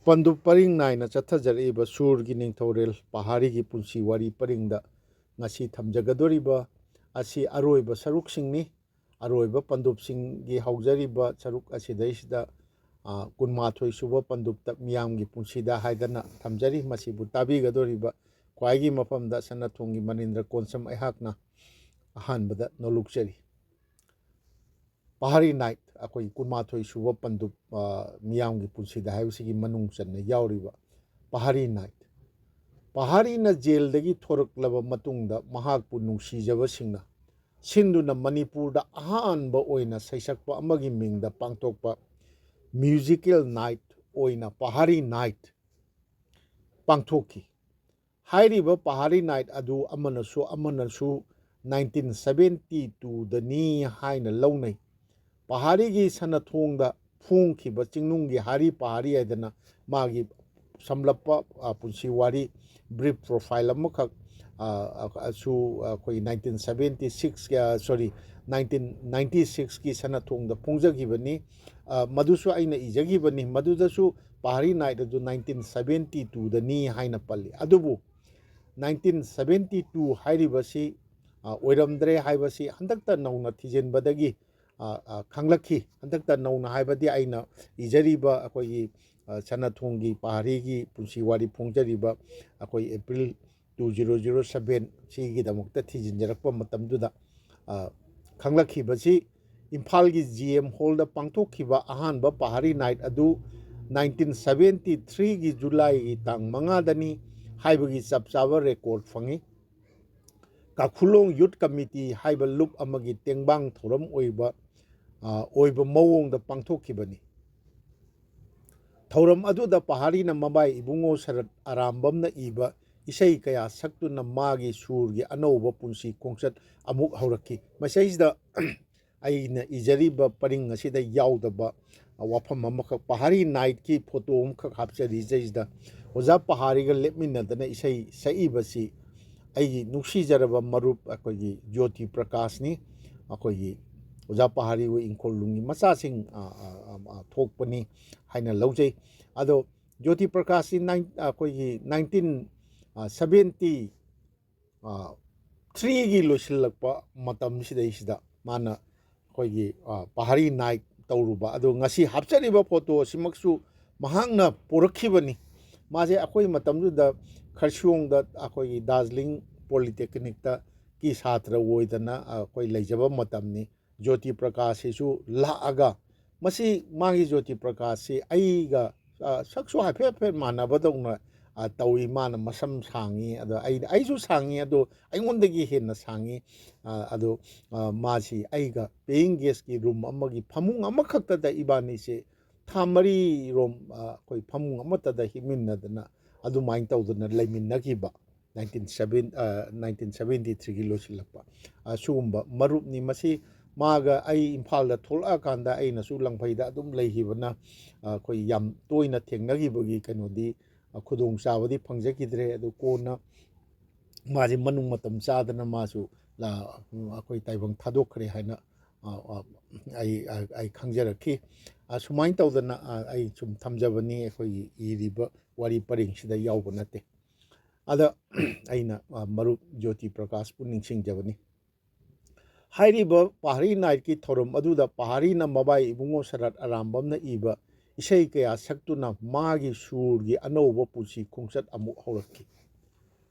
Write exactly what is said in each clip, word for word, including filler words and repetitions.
ꯄꯟꯗꯨꯞ ꯄꯔꯤꯡ ꯅꯥꯏꯅ ꯆꯠꯊꯖꯔꯛꯏꯕ ꯁꯨꯔꯒꯤ ꯅꯤꯡꯊꯧꯔꯦꯜ ꯄꯍꯥꯔꯤꯒꯤ ꯄꯨꯟꯁꯤ ꯋꯥꯔꯤ ꯄꯔꯤꯡꯗ ꯉꯁꯤ ꯊꯝꯖꯒꯗꯧꯔꯤꯕ ꯑꯁꯤ ꯑꯔꯣꯏꯕ ꯁꯔꯨꯛꯁꯤꯡꯅꯤ꯫ ꯑꯔꯣꯏꯕ ꯄꯟꯗꯨꯞꯁꯤꯡꯒꯤ ꯍꯧꯖꯔꯤꯕ ꯁꯔꯨꯛ ꯑꯁꯤꯗꯩꯁꯤꯗ, ꯑ, ꯀꯨꯟꯃꯥꯊꯣꯏ ꯁꯨꯕ ꯄꯟꯗꯨꯞꯇ ꯃꯤꯌꯥꯝꯒꯤ ꯄꯨꯟꯁꯤꯗ ꯍꯥꯏꯗꯅ ꯊꯝꯖꯔꯤ꯫ ꯃꯁꯤꯕꯨ ꯇꯥꯕꯤꯒꯗꯧꯔꯤꯕ ꯈ꯭ꯋꯥꯏꯒꯤ ꯃꯐꯝꯗ ꯁꯅꯥꯊꯣꯡꯒꯤ ꯃꯅꯤꯟꯗ꯭ꯔ ꯀꯣꯟꯁꯝ ꯑꯩꯍꯥꯛꯅ ꯑꯍꯥꯟꯕꯗ ꯅꯣꯂꯨꯛꯆꯔꯤ꯫ ꯄꯍꯥꯔꯤ ꯅꯥꯏꯠ, ꯑꯩꯈꯣꯏꯒꯤ ꯀꯨꯟꯃꯥꯊꯣꯏ ꯁꯨꯕ ꯄꯟꯗꯨꯞ, ꯑ, ꯃꯤꯌꯥꯝꯒꯤ ꯄꯨꯟꯁꯤꯗ ꯍꯥꯏꯕꯁꯤꯒꯤ ꯃꯅꯨꯡ ꯆꯟꯅ ꯌꯥꯎꯔꯤꯕ ꯄꯍꯥꯔꯤ ꯅꯥꯏꯠ꯫ ꯄꯍꯥꯔꯤꯅ ꯖꯦꯜꯗꯒꯤ ꯊꯣꯔꯛꯂꯕ ꯃꯇꯨꯡꯗ ꯃꯍꯥꯛꯄꯨ ꯅꯨꯡꯁꯤꯖꯕꯁꯤꯡꯅ ꯁꯤꯟꯗꯨꯅ ꯃꯅꯤꯄꯨꯔꯗ ꯑꯍꯥꯟꯕ ꯑꯣꯏꯅ ꯁꯩꯁꯛꯄ ꯑꯃꯒꯤ ꯃꯤꯡꯗ ꯄꯥꯡꯊꯣꯛꯄ ꯃ꯭ꯌꯨꯖꯤꯀꯦꯜ ꯅꯥꯏꯠ ꯑꯣꯏꯅ ꯄꯍꯥꯔꯤ ꯅꯥꯏꯠ ꯄꯥꯡꯊꯣꯛꯈꯤ꯫ ꯍꯥꯏꯔꯤꯕ ꯄꯍꯥꯔꯤ ꯅꯥꯏꯠ ꯑꯗꯨ ꯑꯃꯅꯁꯨ ꯑꯃꯅꯁꯨ ꯅꯥꯏꯟꯇꯤꯟ ꯁꯕꯦꯟꯇꯤ ꯇꯨꯗꯅꯤ ꯍꯥꯏꯅ ꯂꯧꯅꯩ꯫ ꯄꯍꯥꯔꯤꯒꯤ ꯁꯅꯊꯣꯡꯗ ꯐꯣꯡꯈꯤꯕ ꯆꯤꯡꯅꯨꯡꯒꯤ ꯍꯥꯔꯤ ꯄꯍꯥꯔꯤ ꯍꯥꯏꯗꯅ ꯃꯥꯒꯤ ꯁꯝꯂꯞꯄ, ꯑ, ꯄꯨꯟꯁꯤ ꯋꯥꯔꯤ, ꯕ꯭ꯔꯤꯐ ꯄ꯭ꯔꯣꯐꯥꯏꯜ ꯑꯃꯈꯛ, ꯑ, ꯑ, ꯁꯨ ꯑꯩꯈꯣꯏ ꯅꯥꯏꯟꯇꯤꯟ ꯁꯕꯦꯟꯇꯤ ꯁꯤꯛꯁ, ꯑ, ꯁꯣꯔꯤ, ꯅꯥꯏꯟꯇꯤꯟ ꯅꯥꯏꯟꯇꯤ ꯁꯤꯛꯁꯀꯤ ꯁꯅꯊꯣꯡꯗ ꯐꯣꯡꯖꯈꯤꯕꯅꯤ꯫ ꯑ, ꯃꯗꯨꯁꯨ ꯑꯩꯅ ꯏꯖꯈꯤꯕꯅꯤ꯫ ꯃꯗꯨꯗꯁꯨ ꯄꯍꯥꯔꯤ ꯅꯥꯏꯠ ꯑꯗꯨ ꯅꯥꯏꯟꯇꯤꯟ ꯁꯕꯦꯟꯇꯤ ꯇꯨꯗꯅꯤ ꯍꯥꯏꯅ ꯄꯜꯂꯤ꯫ ꯑꯗꯨꯕꯨ ꯅꯥꯏꯟꯇꯤꯟ ꯁꯕꯦꯟꯇꯤ ꯇꯨ ꯍꯥꯏꯔꯤꯕꯁꯤ, ꯑ, ꯑꯣꯏꯔꯝꯗ꯭ꯔꯦ ꯍꯥꯏꯕꯁꯤ ꯍꯟꯗꯛꯇ ꯅꯧꯅ ꯊꯤꯖꯤꯟꯕꯗꯒꯤ, ꯑ, ꯑ, ꯈꯪꯂꯛꯈꯤ꯫ ꯍꯟꯗꯛꯇ ꯅꯧꯅ ꯍꯥꯏꯕꯗꯤ ꯑꯩꯅ ꯏꯖꯔꯤꯕ ꯑꯩꯈꯣꯏꯒꯤ, ꯑ, ꯁꯅꯥꯊꯣꯡꯒꯤ ꯄꯍꯥꯔꯤꯒꯤ ꯄꯨꯟꯁꯤ ꯋꯥꯔꯤ ꯐꯣꯡꯖꯔꯤꯕ ꯑꯩꯈꯣꯏ April two zero zero seven ꯁꯤꯒꯤꯗꯃꯛꯇ ꯊꯤꯖꯤꯟꯖꯔꯛꯄ ꯃꯇꯝꯗꯨꯗ, ꯑ, ꯈꯪꯂꯛꯈꯤꯕꯁꯤ ꯏꯝꯐꯥꯜꯒꯤ ꯖꯤ ꯑꯦꯝ ꯍꯣꯜꯗ ꯄꯥꯡꯊꯣꯛꯈꯤꯕ ꯑꯍꯥꯟꯕ ꯄꯍꯥꯔꯤ ꯅꯥꯏꯠ ꯑꯗꯨ ꯅꯥꯏꯟꯇꯤꯟ ꯁꯕꯦꯟꯇꯤ ꯊ꯭ꯔꯤꯒꯤ ꯖꯨꯂꯥꯏꯒꯤ ꯇꯥꯡ ꯃꯉꯥꯗꯅꯤ ꯍꯥꯏꯕꯒꯤ ꯆꯞ ꯆꯥꯕ ꯔꯦꯀꯣꯔꯠ ꯐꯪꯏ꯫ ꯀꯥꯈꯨꯂꯣꯡ ꯌꯨꯠ ꯀꯃꯤꯇꯤ ꯍꯥꯏꯕ ꯂꯨꯞ ꯑꯃꯒꯤ ꯇꯦꯡꯕꯥꯡ ꯊꯧꯔꯝ ꯑꯣꯏꯕ, ꯑ, ꯑꯣꯏꯕ ꯃꯑꯣꯡꯗ ꯄꯥꯡꯊꯣꯛꯈꯤꯕꯅꯤ꯫ ꯊꯧꯔꯝ ꯑꯗꯨꯗ ꯄꯍꯥꯔꯤꯅ ꯃꯕꯥꯏ ꯏꯕꯨꯡꯉꯣ ꯁꯔꯠ ꯑꯔꯥꯝꯕꯝꯅ ꯏꯕ ꯏꯁꯩ ꯀꯌꯥ ꯁꯛꯇꯨꯅ ꯃꯥꯒꯤ ꯁꯨꯔꯒꯤ ꯑꯅꯧꯕ ꯄꯨꯟꯁꯤ ꯈꯣꯡꯆꯠ ꯑꯃꯨꯛ ꯍꯧꯔꯛꯈꯤ꯫ ꯃꯁꯤꯗꯩꯁꯤꯗ ꯑꯩꯅ ꯏꯖꯔꯤꯕ ꯄꯔꯤꯡ ꯑꯁꯤꯗ ꯌꯥꯎꯗꯕ ꯋꯥꯐꯝ ꯑꯃꯈꯛ, ꯄꯍꯥꯔꯤ ꯅꯥꯏꯠꯀꯤ ꯐꯣꯇꯣ ꯑꯃꯈꯛ ꯍꯥꯞꯆꯔꯤ꯫ ꯁꯤꯗꯩꯁꯤꯗ ꯑꯣꯖꯥ ꯄꯍꯥꯔꯤꯒ ꯂꯦꯞꯃꯤꯟꯅꯗꯅ ꯏꯁꯩ ꯁꯛꯏꯕꯁꯤ ꯑꯩꯒꯤ ꯅꯨꯡꯁꯤꯖꯔꯕ ꯃꯔꯨꯞ ꯑꯩꯈꯣꯏꯒꯤ ꯖꯣꯇꯤ ꯄ꯭ꯔꯀꯥꯁꯅꯤ꯫ ꯑꯩꯈꯣꯏꯒꯤ ꯑꯣꯖꯥ ꯄꯍꯥꯔꯤ ꯍꯣꯏ ꯏꯪꯈꯣꯜ ꯅꯨꯡꯒꯤ ꯃꯆꯥꯁꯤꯡ, ꯑ, ꯑ, ꯑ, ꯑ, ꯊꯣꯛꯄꯅꯤ ꯍꯥꯏꯅ ꯂꯧꯖꯩ꯫ ꯑꯗꯣ ꯖꯣꯇꯤ ꯄ꯭ꯔꯀꯥꯁꯁꯤ ꯅꯥꯏꯟ ꯑꯩꯈꯣꯏꯒꯤ ꯅꯥꯏꯟꯇꯤꯟ ꯁꯕꯦꯟꯇꯤ ꯊ꯭ꯔꯤꯒꯤ ꯂꯣꯏꯁꯤꯜꯂꯛꯄ ꯃꯇꯝꯁꯤꯗꯩꯁꯤꯗ ꯃꯥꯅ ꯑꯩꯈꯣꯏꯒꯤ ꯄꯍꯥꯔꯤ ꯅꯥꯏꯠ ꯇꯧꯔꯨꯕ꯫ ꯑꯗꯣ ꯉꯁꯤ ꯍꯥꯞꯆꯔꯤꯕ ꯐꯣꯇꯣ ꯑꯁꯤꯃꯛꯁꯨ ꯃꯍꯥꯛꯅ ꯄꯨꯔꯛꯈꯤꯕꯅꯤ꯫ ꯃꯥꯁꯦ ꯑꯩꯈꯣꯏ ꯃꯇꯝꯗꯨꯗ ꯈꯔꯁꯤꯌꯣꯡꯗ ꯑꯩꯈꯣꯏꯒꯤ ꯗꯥꯔꯖꯤꯂꯤꯡ ꯄꯣꯂꯤꯇꯦꯛꯅꯤꯛꯇ ꯀꯤ ꯁꯥꯇ꯭ꯔ ꯑꯣꯏꯗꯅ ꯑꯩꯈꯣꯏ ꯂꯩꯖꯕ ꯃꯇꯝꯅꯤ꯫ ꯖꯣꯇꯤ ꯄ꯭ꯔꯀꯥꯁꯁꯤꯁꯨ ꯂꯥꯛꯑꯒ ꯃꯁꯤ ꯃꯥꯒꯤ ꯖꯣꯇꯤ ꯄ꯭ꯔꯀꯥꯁꯁꯤ ꯑꯩꯒ ꯁꯛꯁꯨ ꯍꯥꯏꯐꯦꯠ ꯍꯥꯏꯐꯦꯠ ꯃꯥꯟꯅꯕꯗꯧꯅ ꯇꯧꯏ꯫ ꯃꯥꯅ ꯃꯁꯝ ꯁꯥꯡꯉꯤ, ꯑꯗꯣ ꯑꯩ ꯑꯩꯁꯨ ꯁꯥꯡꯉꯤ, ꯑꯗꯣ ꯑꯩꯉꯣꯟꯗꯒꯤ ꯍꯦꯟꯅ ꯁꯥꯡꯉꯤ꯫ ꯑꯗꯣ ꯃꯥꯁꯤ ꯑꯩꯒ ꯄꯦꯌꯤꯡ ꯒꯦꯁꯀꯤ ꯔꯨꯝ ꯑꯃꯒꯤ ꯐꯃꯨꯡ ꯑꯃꯈꯛꯇꯗ ꯏꯕꯥꯅꯤꯁꯦ ꯊꯥ ꯃꯔꯤꯔꯣꯝ ꯑꯩꯈꯣꯏ ꯐꯃꯨꯡ ꯑꯃꯠꯇꯗ ꯍꯤꯞꯃꯤꯟꯅꯗꯅ ꯑꯗꯨꯃꯥꯏꯅ ꯇꯧꯗꯅ ꯂꯩꯃꯤꯟꯅꯈꯤꯕ꯫ ꯅꯥꯏꯟꯇꯤꯟ ꯁꯕꯦꯟ ꯅꯥꯏꯟꯇꯤꯟ ꯁꯕꯦꯟꯇꯤ ꯊ꯭ꯔꯤꯒꯤ ꯂꯣꯏꯁꯤꯜꯂꯛꯄ ꯁꯤꯒꯨꯝꯕ ꯃꯔꯨꯞꯅꯤ꯫ ꯃꯁꯤ ꯃꯥꯒ ꯑꯩ ꯏꯝꯐꯥꯜꯗ ꯊꯣꯛꯂꯛꯑꯀꯥꯟꯗ ꯑꯩꯅꯁꯨ ꯂꯪꯐꯩꯗ ꯑꯗꯨꯝ ꯂꯩꯈꯤꯕꯅ ꯑꯩꯈꯣꯏ ꯌꯥꯝ ꯇꯣꯏꯅ ꯊꯦꯡꯅꯈꯤꯕꯒꯤ ꯀꯩꯅꯣꯗꯤ ꯈꯨꯗꯣꯡꯆꯥꯕꯗꯤ ꯐꯪꯖꯈꯤꯗ꯭ꯔꯦ꯫ ꯑꯗꯨ ꯀꯣꯟꯅ ꯃꯥꯁꯤ ꯃꯅꯨꯡ ꯃꯇꯝ ꯆꯥꯗꯅ ꯃꯥꯁꯨ ꯑꯩꯈꯣꯏ ꯇꯥꯏꯕꯪ ꯊꯥꯗꯣꯛꯈ꯭ꯔꯦ ꯍꯥꯏꯅ ꯑꯩ ꯑꯩ ꯈꯪꯖꯔꯛꯈꯤ꯫ ꯁꯨꯃꯥꯏꯅ ꯇꯧꯗꯅ ꯑꯩ ꯁꯨꯝ ꯊꯝꯖꯕꯅꯤ꯫ ꯑꯩꯈꯣꯏꯒꯤ ꯏꯔꯤꯕ ꯋꯥꯔꯤ ꯄꯔꯦꯡꯁꯤꯗ ꯌꯥꯎꯕ ꯅꯠꯇꯦ꯫ ꯑꯗ ꯑꯩꯅ ꯃꯔꯨꯞ ꯖꯣꯇꯤ ꯄ꯭ꯔꯀꯥꯁꯄꯨ ꯅꯤꯡꯁꯤꯡꯖꯕꯅꯤ꯫ ꯍꯥꯏꯔꯤꯕ ꯄꯍꯥꯔꯤ ꯅꯥꯏꯠꯀꯤ ꯊꯧꯔꯝ ꯑꯗꯨꯗ ꯄꯍꯥꯔꯤꯅ ꯃꯕꯥꯏ ꯏꯕꯨꯡꯉꯣ ꯁꯔꯠ ꯑꯔꯥꯝꯕꯝꯅ ꯏꯕ ꯏꯁꯩ ꯀꯌꯥ ꯁꯛꯇꯨꯅ ꯃꯥꯒꯤ ꯁꯨꯔꯒꯤ ꯑꯅꯧꯕ ꯄꯨꯟꯁꯤ ꯈꯣꯡꯆꯠ ꯑꯃꯨꯛ ꯍꯧꯔꯛꯈꯤ꯫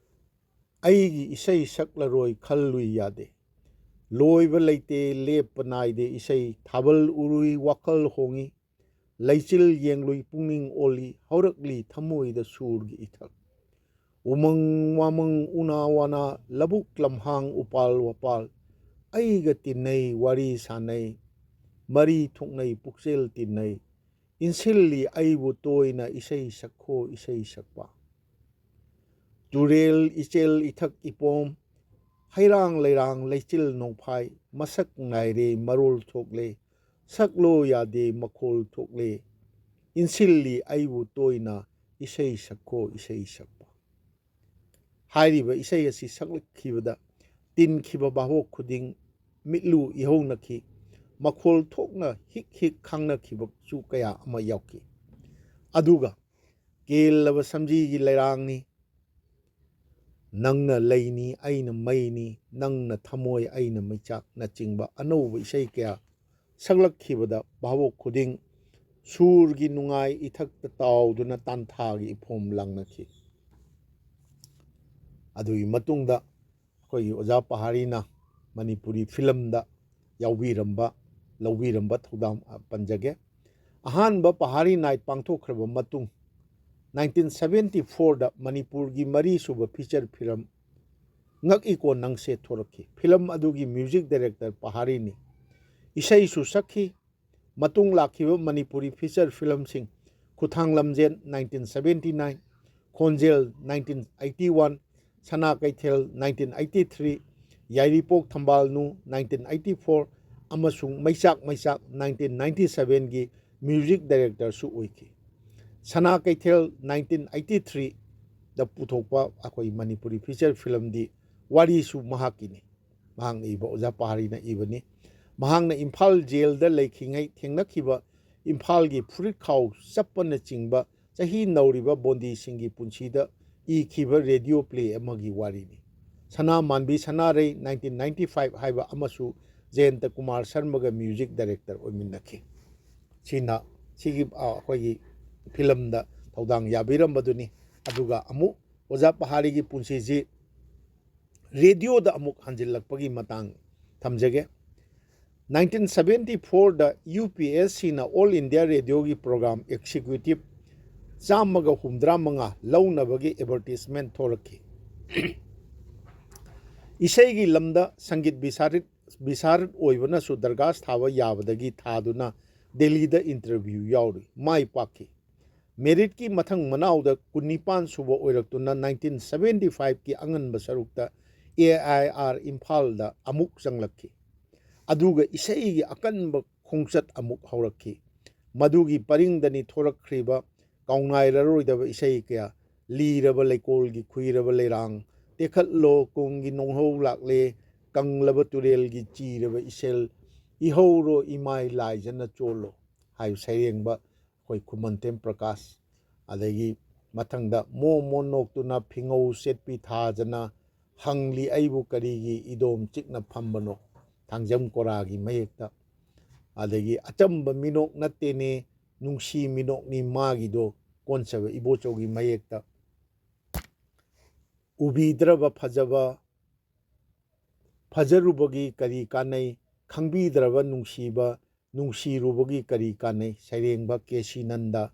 ꯑꯩꯒꯤ ꯏꯁꯩ ꯁꯛꯂꯔꯣꯏ ꯈꯜꯂꯨꯏ ꯌꯥꯗꯦ꯫ ꯂꯣꯏꯕ ꯂꯩꯇꯦ, ꯂꯦꯞꯄ ꯅꯥꯏꯗꯦ ꯏꯁꯩ꯫ ꯊꯥꯕꯜ ꯎꯔꯨꯏ, ꯋꯥꯈꯜ ꯍꯣꯡꯉꯤ꯫ ꯂꯩꯆꯤꯜ ꯌꯦꯡꯂꯨꯏ, ꯄꯨꯛꯅꯤꯡ ꯑꯣꯜꯂꯤ꯫ ꯍꯧꯔꯛꯂꯤ ꯊꯃꯣꯏꯗ ꯁꯨꯔꯒꯤ ꯏꯊꯛ꯫ ꯎꯃꯪ ꯋꯥꯃꯪ ꯎꯅꯥ ꯋꯥꯅꯥ, ꯂꯧꯕꯨꯛ ꯂꯝꯍꯥꯡ ꯎꯄꯥꯜ ꯋꯥꯄꯥꯜ꯫ ꯑꯩꯒ ꯇꯤꯟꯅꯩ, ꯋꯥꯔꯤ ꯁꯥꯟꯅꯩ꯫ ꯃꯔꯤ ꯊꯣꯛꯅꯩ, ꯄꯨꯛꯆꯦꯜ ꯇꯤꯟꯅꯩ꯫ ꯏꯟꯁꯤꯜꯂꯤ ꯑꯩꯕꯨ ꯇꯣꯏꯅ ꯏꯁꯩ ꯁꯛꯈꯣ ꯏꯁꯩ ꯁꯛꯄ꯫ ꯇꯨꯔꯦꯜ ꯏꯆꯦꯜ ꯏꯊꯛ ꯏꯄꯣꯝ, ꯍꯩꯔꯥꯡ ꯂꯩꯔꯥꯡ ꯂꯩꯆꯤꯜ ꯅꯣꯡꯐꯥꯏ, ꯃꯁꯛ ꯅꯥꯏꯔꯦ ꯃꯔꯣꯜ ꯊꯣꯛꯂꯦ, ꯁꯛꯂꯣ ꯌꯥꯗꯦ ꯃꯈꯣꯜ ꯊꯣꯛꯂꯦ, ꯏꯟꯁꯤꯜꯂꯤ ꯑꯩꯕꯨ ꯇꯣꯏꯅ ꯏꯁꯩ ꯁꯛꯈꯣ ꯏꯁꯩ ꯁꯛꯄ꯫ ꯍꯥꯏꯔꯤꯕ ꯏꯁꯩ ꯑꯁꯤ ꯁꯛꯂꯛꯈꯤꯕꯗ ꯇꯤꯟꯈꯤꯕ ꯚꯥꯕꯣꯛ ꯈꯨꯗꯤꯡ ꯃꯤꯠꯂꯨ ꯏꯍꯧꯅꯈꯤ, ꯃꯈꯣꯜ ꯊꯣꯛꯅ ꯍꯤꯛ ꯍꯤꯛ ꯈꯥꯡꯅꯈꯤꯕꯁꯨ ꯀꯌꯥ ꯑꯃ ꯌꯥꯎꯈꯤ꯫ ꯑꯗꯨꯒ ꯀꯦꯜꯂꯕ ꯁꯝꯖꯤꯒꯤ ꯂꯩꯔꯥꯡꯅꯤ, ꯅꯪꯅ ꯂꯩꯅꯤ ꯑꯩꯅ ꯃꯩꯅꯤ, ꯅꯪꯅ ꯊꯃꯣꯏ ꯑꯩꯅ ꯃꯩꯆꯥꯛꯅꯆꯤꯡꯕ ꯑꯅꯧꯕ ꯏꯁꯩ ꯀꯌꯥ ꯁꯛꯂꯛꯈꯤꯕꯗ ꯚꯥꯕꯣꯛ ꯈꯨꯗꯤꯡ ꯁꯨꯔꯒꯤ ꯅꯨꯡꯉꯥꯏ ꯏꯊꯛꯇ ꯇꯥꯎꯗꯨꯅ ꯇꯥꯟꯊꯥꯒꯤ ꯏꯐꯣꯝ ꯂꯥꯡꯅꯈꯤ꯫ ꯑꯗꯨꯒꯤ ꯃꯇꯨꯡꯗ ꯑꯩꯈꯣꯏꯒꯤ ꯑꯣꯖꯥ ꯄꯍꯥꯔꯤꯅ ꯃꯅꯤꯄꯨꯔꯤ ꯐꯤꯂꯝꯗ ꯌꯥꯎꯕꯤꯔꯝꯕ, ꯂꯧꯕꯤꯔꯝꯕ ꯊꯧꯗꯥꯡ ꯄꯟꯖꯒꯦ꯫ ꯑꯍꯥꯟꯕ ꯄꯍꯥꯔꯤ ꯅꯥꯏꯠ ꯄꯥꯡꯊꯣꯛꯈ꯭ꯔꯕ ꯃꯇꯨꯡ, ꯅꯥꯏꯟꯇꯤꯟ ꯁꯕꯦꯟꯇꯤ ꯐꯣꯔꯗ ꯃꯅꯤꯄꯨꯔꯒꯤ ꯃꯔꯤꯁꯨꯕ ꯐꯤꯆꯔ ꯐꯤꯂꯝ ꯉꯛꯏꯀꯣ ꯅꯪꯁꯦ ꯊꯣꯔꯛꯈꯤ꯫ ꯐꯤꯂꯝ ꯑꯗꯨꯒꯤ ꯃ꯭ꯌꯨꯖꯤꯛ ꯗꯥꯏꯔꯦꯛꯇꯔ ꯄꯍꯥꯔꯤꯅꯤ꯫ ꯏꯁꯩꯁꯨ ꯁꯛꯈꯤ꯫ ꯃꯇꯨꯡ ꯂꯥꯛꯈꯤꯕ ꯃꯅꯤꯄꯨꯔꯤ ꯐꯤꯆꯔ ꯐꯤꯂꯝꯁꯤꯡ, ꯈꯨꯊꯥꯡ ꯂꯝꯖꯦꯟ, ꯅꯥꯏꯟꯇꯤꯟ ꯁꯕꯦꯟꯇꯤ ꯅꯥꯏꯟ, ꯈꯣꯟꯖꯦꯜ, ꯅꯥꯏꯟꯇꯤꯟ ꯑꯩꯠꯇꯤ ꯋꯥꯟ, ꯁꯅꯥ ꯀꯩꯊꯦꯜ, ꯅꯥꯏꯟꯇꯤꯟ ꯑꯩꯠꯇꯤ ꯊ꯭ꯔꯤ, ꯌꯥꯏꯔꯤꯄꯣꯛ ꯊꯝꯕꯥꯜꯅꯨ, ꯅꯥꯏꯟꯇꯤꯟ ꯑꯩꯠꯇꯤ ꯐꯣꯔ, ꯑꯃꯁꯨꯡ ꯃꯩꯆꯥꯛ ꯃꯩꯆꯥꯛ, ꯅꯥꯏꯟꯇꯤꯟ ꯅꯥꯏꯟꯇꯤ ꯁꯕꯦꯟꯒꯤ ꯃ꯭ꯌꯨꯖꯤꯛ ꯗꯥꯏꯔꯦꯛꯇꯔꯁꯨ ꯑꯣꯏꯈꯤ꯫ ꯁꯅꯥ ꯀꯩꯊꯦꯜ, ꯅꯥꯏꯟꯇꯤꯟ ꯑꯩꯠꯇꯤ ꯊ꯭ꯔꯤꯗ ꯄꯨꯊꯣꯛꯄ ꯑꯩꯈꯣꯏ ꯃꯅꯤꯄꯨꯔꯤ ꯐꯤꯆꯔ ꯐꯤꯂꯝꯗꯤ ꯋꯥꯔꯤꯁꯨ ꯃꯍꯥꯛꯀꯤꯅꯤ꯫ ꯃꯍꯥꯛꯅ ꯏꯕ, ꯑꯣꯖꯥ ꯄꯍꯥꯔꯤꯅ ꯏꯕꯅꯤ꯫ ꯃꯍꯥꯛꯅ ꯏꯝꯐꯥꯜ ꯖꯦꯜꯗ ꯂꯩꯈꯤꯉꯩ ꯊꯦꯡꯅꯈꯤꯕ ꯏꯝꯐꯥꯜꯒꯤ ꯐꯨꯔꯤꯠꯈꯥꯎ ꯆꯞꯄꯅꯆꯤꯡꯕ ꯆꯍꯤ ꯅꯧꯔꯤꯕ ꯕꯣꯟꯗꯤꯁꯤꯡꯒꯤ ꯄꯨꯟꯁꯤꯗ ꯏꯈꯤꯕ ꯔꯦꯗꯤꯑꯣ ꯄ꯭ꯂꯦ ꯑꯃꯒꯤ ꯋꯥꯔꯤꯅꯤ꯫ ꯁꯅꯥ ꯃꯥꯟꯕꯤ ꯁꯅꯥꯔꯩ, ꯅꯥꯏꯟꯇꯤꯟ ꯅꯥꯏꯟꯇꯤ ꯐꯥꯏꯚ ꯍꯥꯏꯕ ꯑꯃꯁꯨ ꯖꯌꯟꯇ ꯀꯨꯃꯥꯔ ꯁꯔꯃꯒ ꯃ꯭ꯌꯨꯖꯤꯛ ꯗꯥꯏꯔꯦꯛꯇꯔ ꯑꯣꯏꯃꯤꯟꯅꯈꯤ꯫ ꯁꯤꯅ ꯁꯤꯒꯤ, ꯑ, ꯑꯩꯈꯣꯏꯒꯤ ꯐꯤꯂꯝꯗ ꯊꯧꯗꯥꯡ ꯌꯥꯕꯤꯔꯝꯕꯗꯨꯅꯤ꯫ ꯑꯗꯨꯒ ꯑꯃꯨꯛ ꯑꯣꯖꯥ ꯄꯍꯥꯔꯤꯒꯤ ꯄꯨꯟꯁꯤꯁꯤ ꯔꯦꯗꯤꯑꯣꯗ ꯑꯃꯨꯛ ꯍꯟꯖꯤꯜꯂꯛꯄꯒꯤ ꯃꯇꯥꯡ ꯊꯝꯖꯒꯦ꯫ ꯅꯥꯏꯟꯇꯤꯟ ꯁꯕꯦꯟꯇꯤ ꯐꯣꯔꯗ ꯌꯨ ꯄꯤ ꯑꯦꯁ ꯁꯤꯅ ꯑꯣꯜ ꯏꯟꯗꯤꯌꯥ ꯔꯦꯗꯤꯑꯣꯒꯤ ꯄ꯭ꯔꯣꯒ꯭ꯔꯥꯝ ꯑꯦꯛꯁꯤꯀ꯭ꯌꯨꯇꯤꯞ ꯆꯥꯝꯃꯒ ꯍꯨꯝꯗ꯭ꯔꯥ ꯃꯉꯥ ꯂꯧꯅꯕꯒꯤ ꯑꯦꯗꯚꯔꯇꯤꯁꯃꯦꯟ ꯊꯣꯛꯂꯛꯈꯤ꯫ ꯏꯁꯩꯒꯤ ꯂꯝꯗ ꯁꯪꯒꯤꯠ ꯕꯤꯁꯥꯔꯤꯠ, ꯕꯤꯁꯥꯔꯠ ꯑꯣꯏꯕꯅꯁꯨ ꯗꯔꯒꯥꯁ ꯊꯥꯕ ꯌꯥꯕꯗꯒꯤ ꯊꯥꯗꯨꯅ ꯗꯦꯜꯂꯤꯗ ꯏꯟꯇꯔꯚ꯭ꯌꯨ ꯌꯥꯎꯔꯨꯏ, ꯃꯥꯏ ꯄꯥꯛꯈꯤ꯫ ꯃꯦꯔꯤꯠꯀꯤ ꯃꯊꯪ ꯃꯅꯥꯎꯗ ꯀꯨꯟꯅꯤꯄꯥꯟ ꯁꯨꯕ ꯑꯣꯏꯔꯛꯇꯨꯅ ꯅꯥꯏꯟꯇꯤꯟ ꯁꯕꯦꯟꯇꯤ ꯐꯥꯏꯚꯀꯤ ꯑꯉꯟꯕ ꯁꯔꯨꯛꯇ ꯑꯦ ꯑꯥꯏ ꯑꯥꯔ ꯏꯝꯐꯥꯜꯗ ꯑꯃꯨꯛ ꯆꯪꯂꯛꯈꯤ꯫ ꯑꯗꯨꯒ ꯏꯁꯩꯒꯤ ꯑꯀꯟꯕ ꯈꯣꯡꯆꯠ ꯑꯃꯨꯛ ꯍꯧꯔꯛꯈꯤ꯫ ꯃꯗꯨꯒꯤ ꯄꯔꯤꯡꯗꯅꯤ ꯊꯣꯔꯛꯈ꯭ꯔꯤꯕ ꯀꯥꯎꯉꯥꯏꯔꯔꯣꯏꯗꯕ ꯏꯁꯩ ꯀꯌꯥ, ꯂꯤꯔꯕ ꯂꯩꯀꯣꯜꯒꯤ ꯈꯨꯏꯔꯕ ꯂꯩꯔꯥꯡ, ꯇꯦꯛꯈꯠꯂꯣ ꯀꯨꯝꯒꯤ ꯅꯣꯡꯍꯧ ꯂꯥꯛꯂꯦ, ꯀꯪꯂꯕ ꯇꯨꯔꯦꯜꯒꯤ ꯆꯤꯔꯕ ꯏꯁꯦꯜ, ꯏꯍꯧꯔꯣ ꯏꯃꯥꯏ ꯂꯥꯏꯖꯅ ꯆꯣꯜꯂꯣ ꯍꯥꯏꯕ ꯁꯩꯔꯦꯡꯕ ꯑꯩꯈꯣꯏ ꯈꯨꯃꯟꯊꯦꯝ ꯄ꯭ꯔꯀꯥꯁ, ꯑꯗꯒꯤ ꯃꯊꯪꯗ ꯃꯣ ꯃꯣ ꯅꯣꯛꯇꯨꯅ ꯐꯤꯉꯧ ꯁꯦꯠꯄꯤ ꯊꯥꯖꯅ ꯍꯪꯂꯤ ꯑꯩꯕꯨ ꯀꯔꯤꯒꯤ ꯏꯗꯣꯝ ꯆꯤꯛꯅ ꯐꯝꯕꯅꯣ, ꯊꯥꯡꯖꯝ ꯀꯣꯔꯥꯒꯤ ꯃꯌꯦꯛꯇ꯫ ꯑꯗꯒꯤ ꯑꯆꯝꯕ ꯃꯤꯅꯣꯛ ꯅꯠꯇꯦꯅꯦ, ꯅꯨꯡꯁꯤ ꯃꯤꯅꯣꯛꯅꯤ ꯃꯥꯒꯤꯗꯣ, ꯀꯣꯟꯆꯕ ꯏꯕꯣꯆꯧꯒꯤ ꯃꯌꯦꯛꯇ꯫ ꯎꯕꯤꯗ꯭ꯔꯕ ꯐꯖꯕ ꯐꯖꯔꯨꯕꯒꯤ ꯀꯔꯤ ꯀꯥꯟꯅꯩ? ꯈꯪꯕꯤꯗ꯭ꯔꯕ ꯅꯨꯡꯁꯤꯕ ꯅꯨꯡꯁꯤꯔꯨꯕꯒꯤ ꯀꯔꯤ ꯀꯥꯟꯅꯩ? ꯁꯩꯔꯦꯡꯕ ꯀꯦ ꯁꯤ ꯅꯟꯗ꯫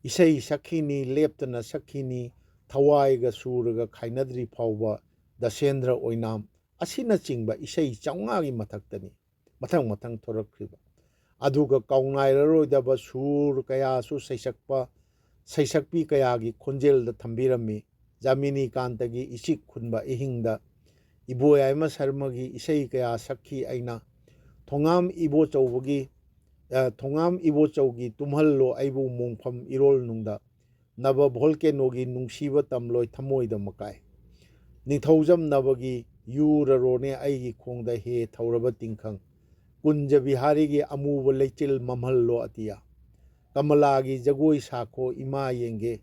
ꯏꯁꯩ ꯁꯛꯈꯤꯅꯤ, ꯂꯦꯞꯇꯅ ꯁꯛꯈꯤꯅꯤ, ꯊꯋꯥꯏꯒ ꯁꯨꯔꯒ ꯈꯥꯏꯅꯗ꯭ꯔꯤ ꯐꯥꯎꯕ, ꯗꯁꯦꯟꯗ꯭ꯔ ꯑꯣꯏꯅꯥꯝ, ꯑꯁꯤꯅꯆꯤꯡꯕ ꯏꯁꯩ ꯆꯥꯝꯃꯉꯥꯒꯤ ꯃꯊꯛꯇꯅꯤ ꯃꯊꯪ ꯃꯊꯪ ꯊꯣꯔꯛꯈ꯭ꯔꯤꯕ꯫ ꯑꯗꯨꯒ ꯀꯥꯎꯉꯥꯏꯔꯔꯣꯏꯗꯕ ꯁꯨꯔ ꯀꯌꯥꯁꯨ ꯁꯩꯁꯛꯄ, ꯁꯩꯁꯛꯄꯤ ꯀꯌꯥꯒꯤ ꯈꯣꯟꯖꯦꯜꯗ ꯊꯝꯕꯤꯔꯝꯃꯤ꯫ ꯖꯥꯃꯤꯅꯤ ꯀꯥꯟꯇꯒꯤ ꯏꯁꯤꯛ ꯈꯨꯟꯕ ꯏꯍꯤꯡꯗ ꯏꯕꯣꯌꯥꯏꯃ ꯁꯔꯃꯒꯤ ꯏꯁꯩ ꯀꯌꯥ ꯁꯛꯈꯤ ꯑꯩꯅ꯫ ꯊꯣꯉꯥꯝ ꯏꯕꯣꯆꯧꯕꯒꯤ, ꯑ, ꯊꯣꯉꯥꯝ ꯏꯕꯣꯆꯧꯒꯤ ꯇꯨꯝꯍꯜꯂꯣ ꯑꯩꯕꯨ ꯃꯣꯡꯐꯝ ꯏꯔꯣꯜꯅꯨꯡꯗ꯫ ꯅꯕ ꯚꯣꯜꯀꯦꯅꯣꯒꯤ ꯅꯨꯡꯁꯤꯕ ꯇꯝꯂꯣꯏ ꯊꯃꯣꯏꯗ ꯃꯀꯥꯏ꯫ ꯅꯤꯡꯊꯧꯖꯝ ꯅꯕꯒꯤ ꯌꯨꯔꯔꯣꯅꯦ ꯑꯩꯒꯤ ꯈꯣꯡꯗ ꯍꯦ ꯊꯧꯔꯕ ꯇꯤꯡꯈꯪ꯫ ꯀꯨꯟꯖ ꯕꯤꯍꯥꯔꯤꯒꯤ ꯑꯃꯨꯕ ꯂꯩꯆꯤꯜ ꯃꯝꯍꯜꯂꯣ ꯑꯇꯤꯌꯥ꯫ ꯀꯃꯂꯥꯒꯤ ꯖꯒꯣꯏ ꯁꯥꯈꯣ ꯏꯃꯥ ꯌꯦꯡꯒꯦ꯫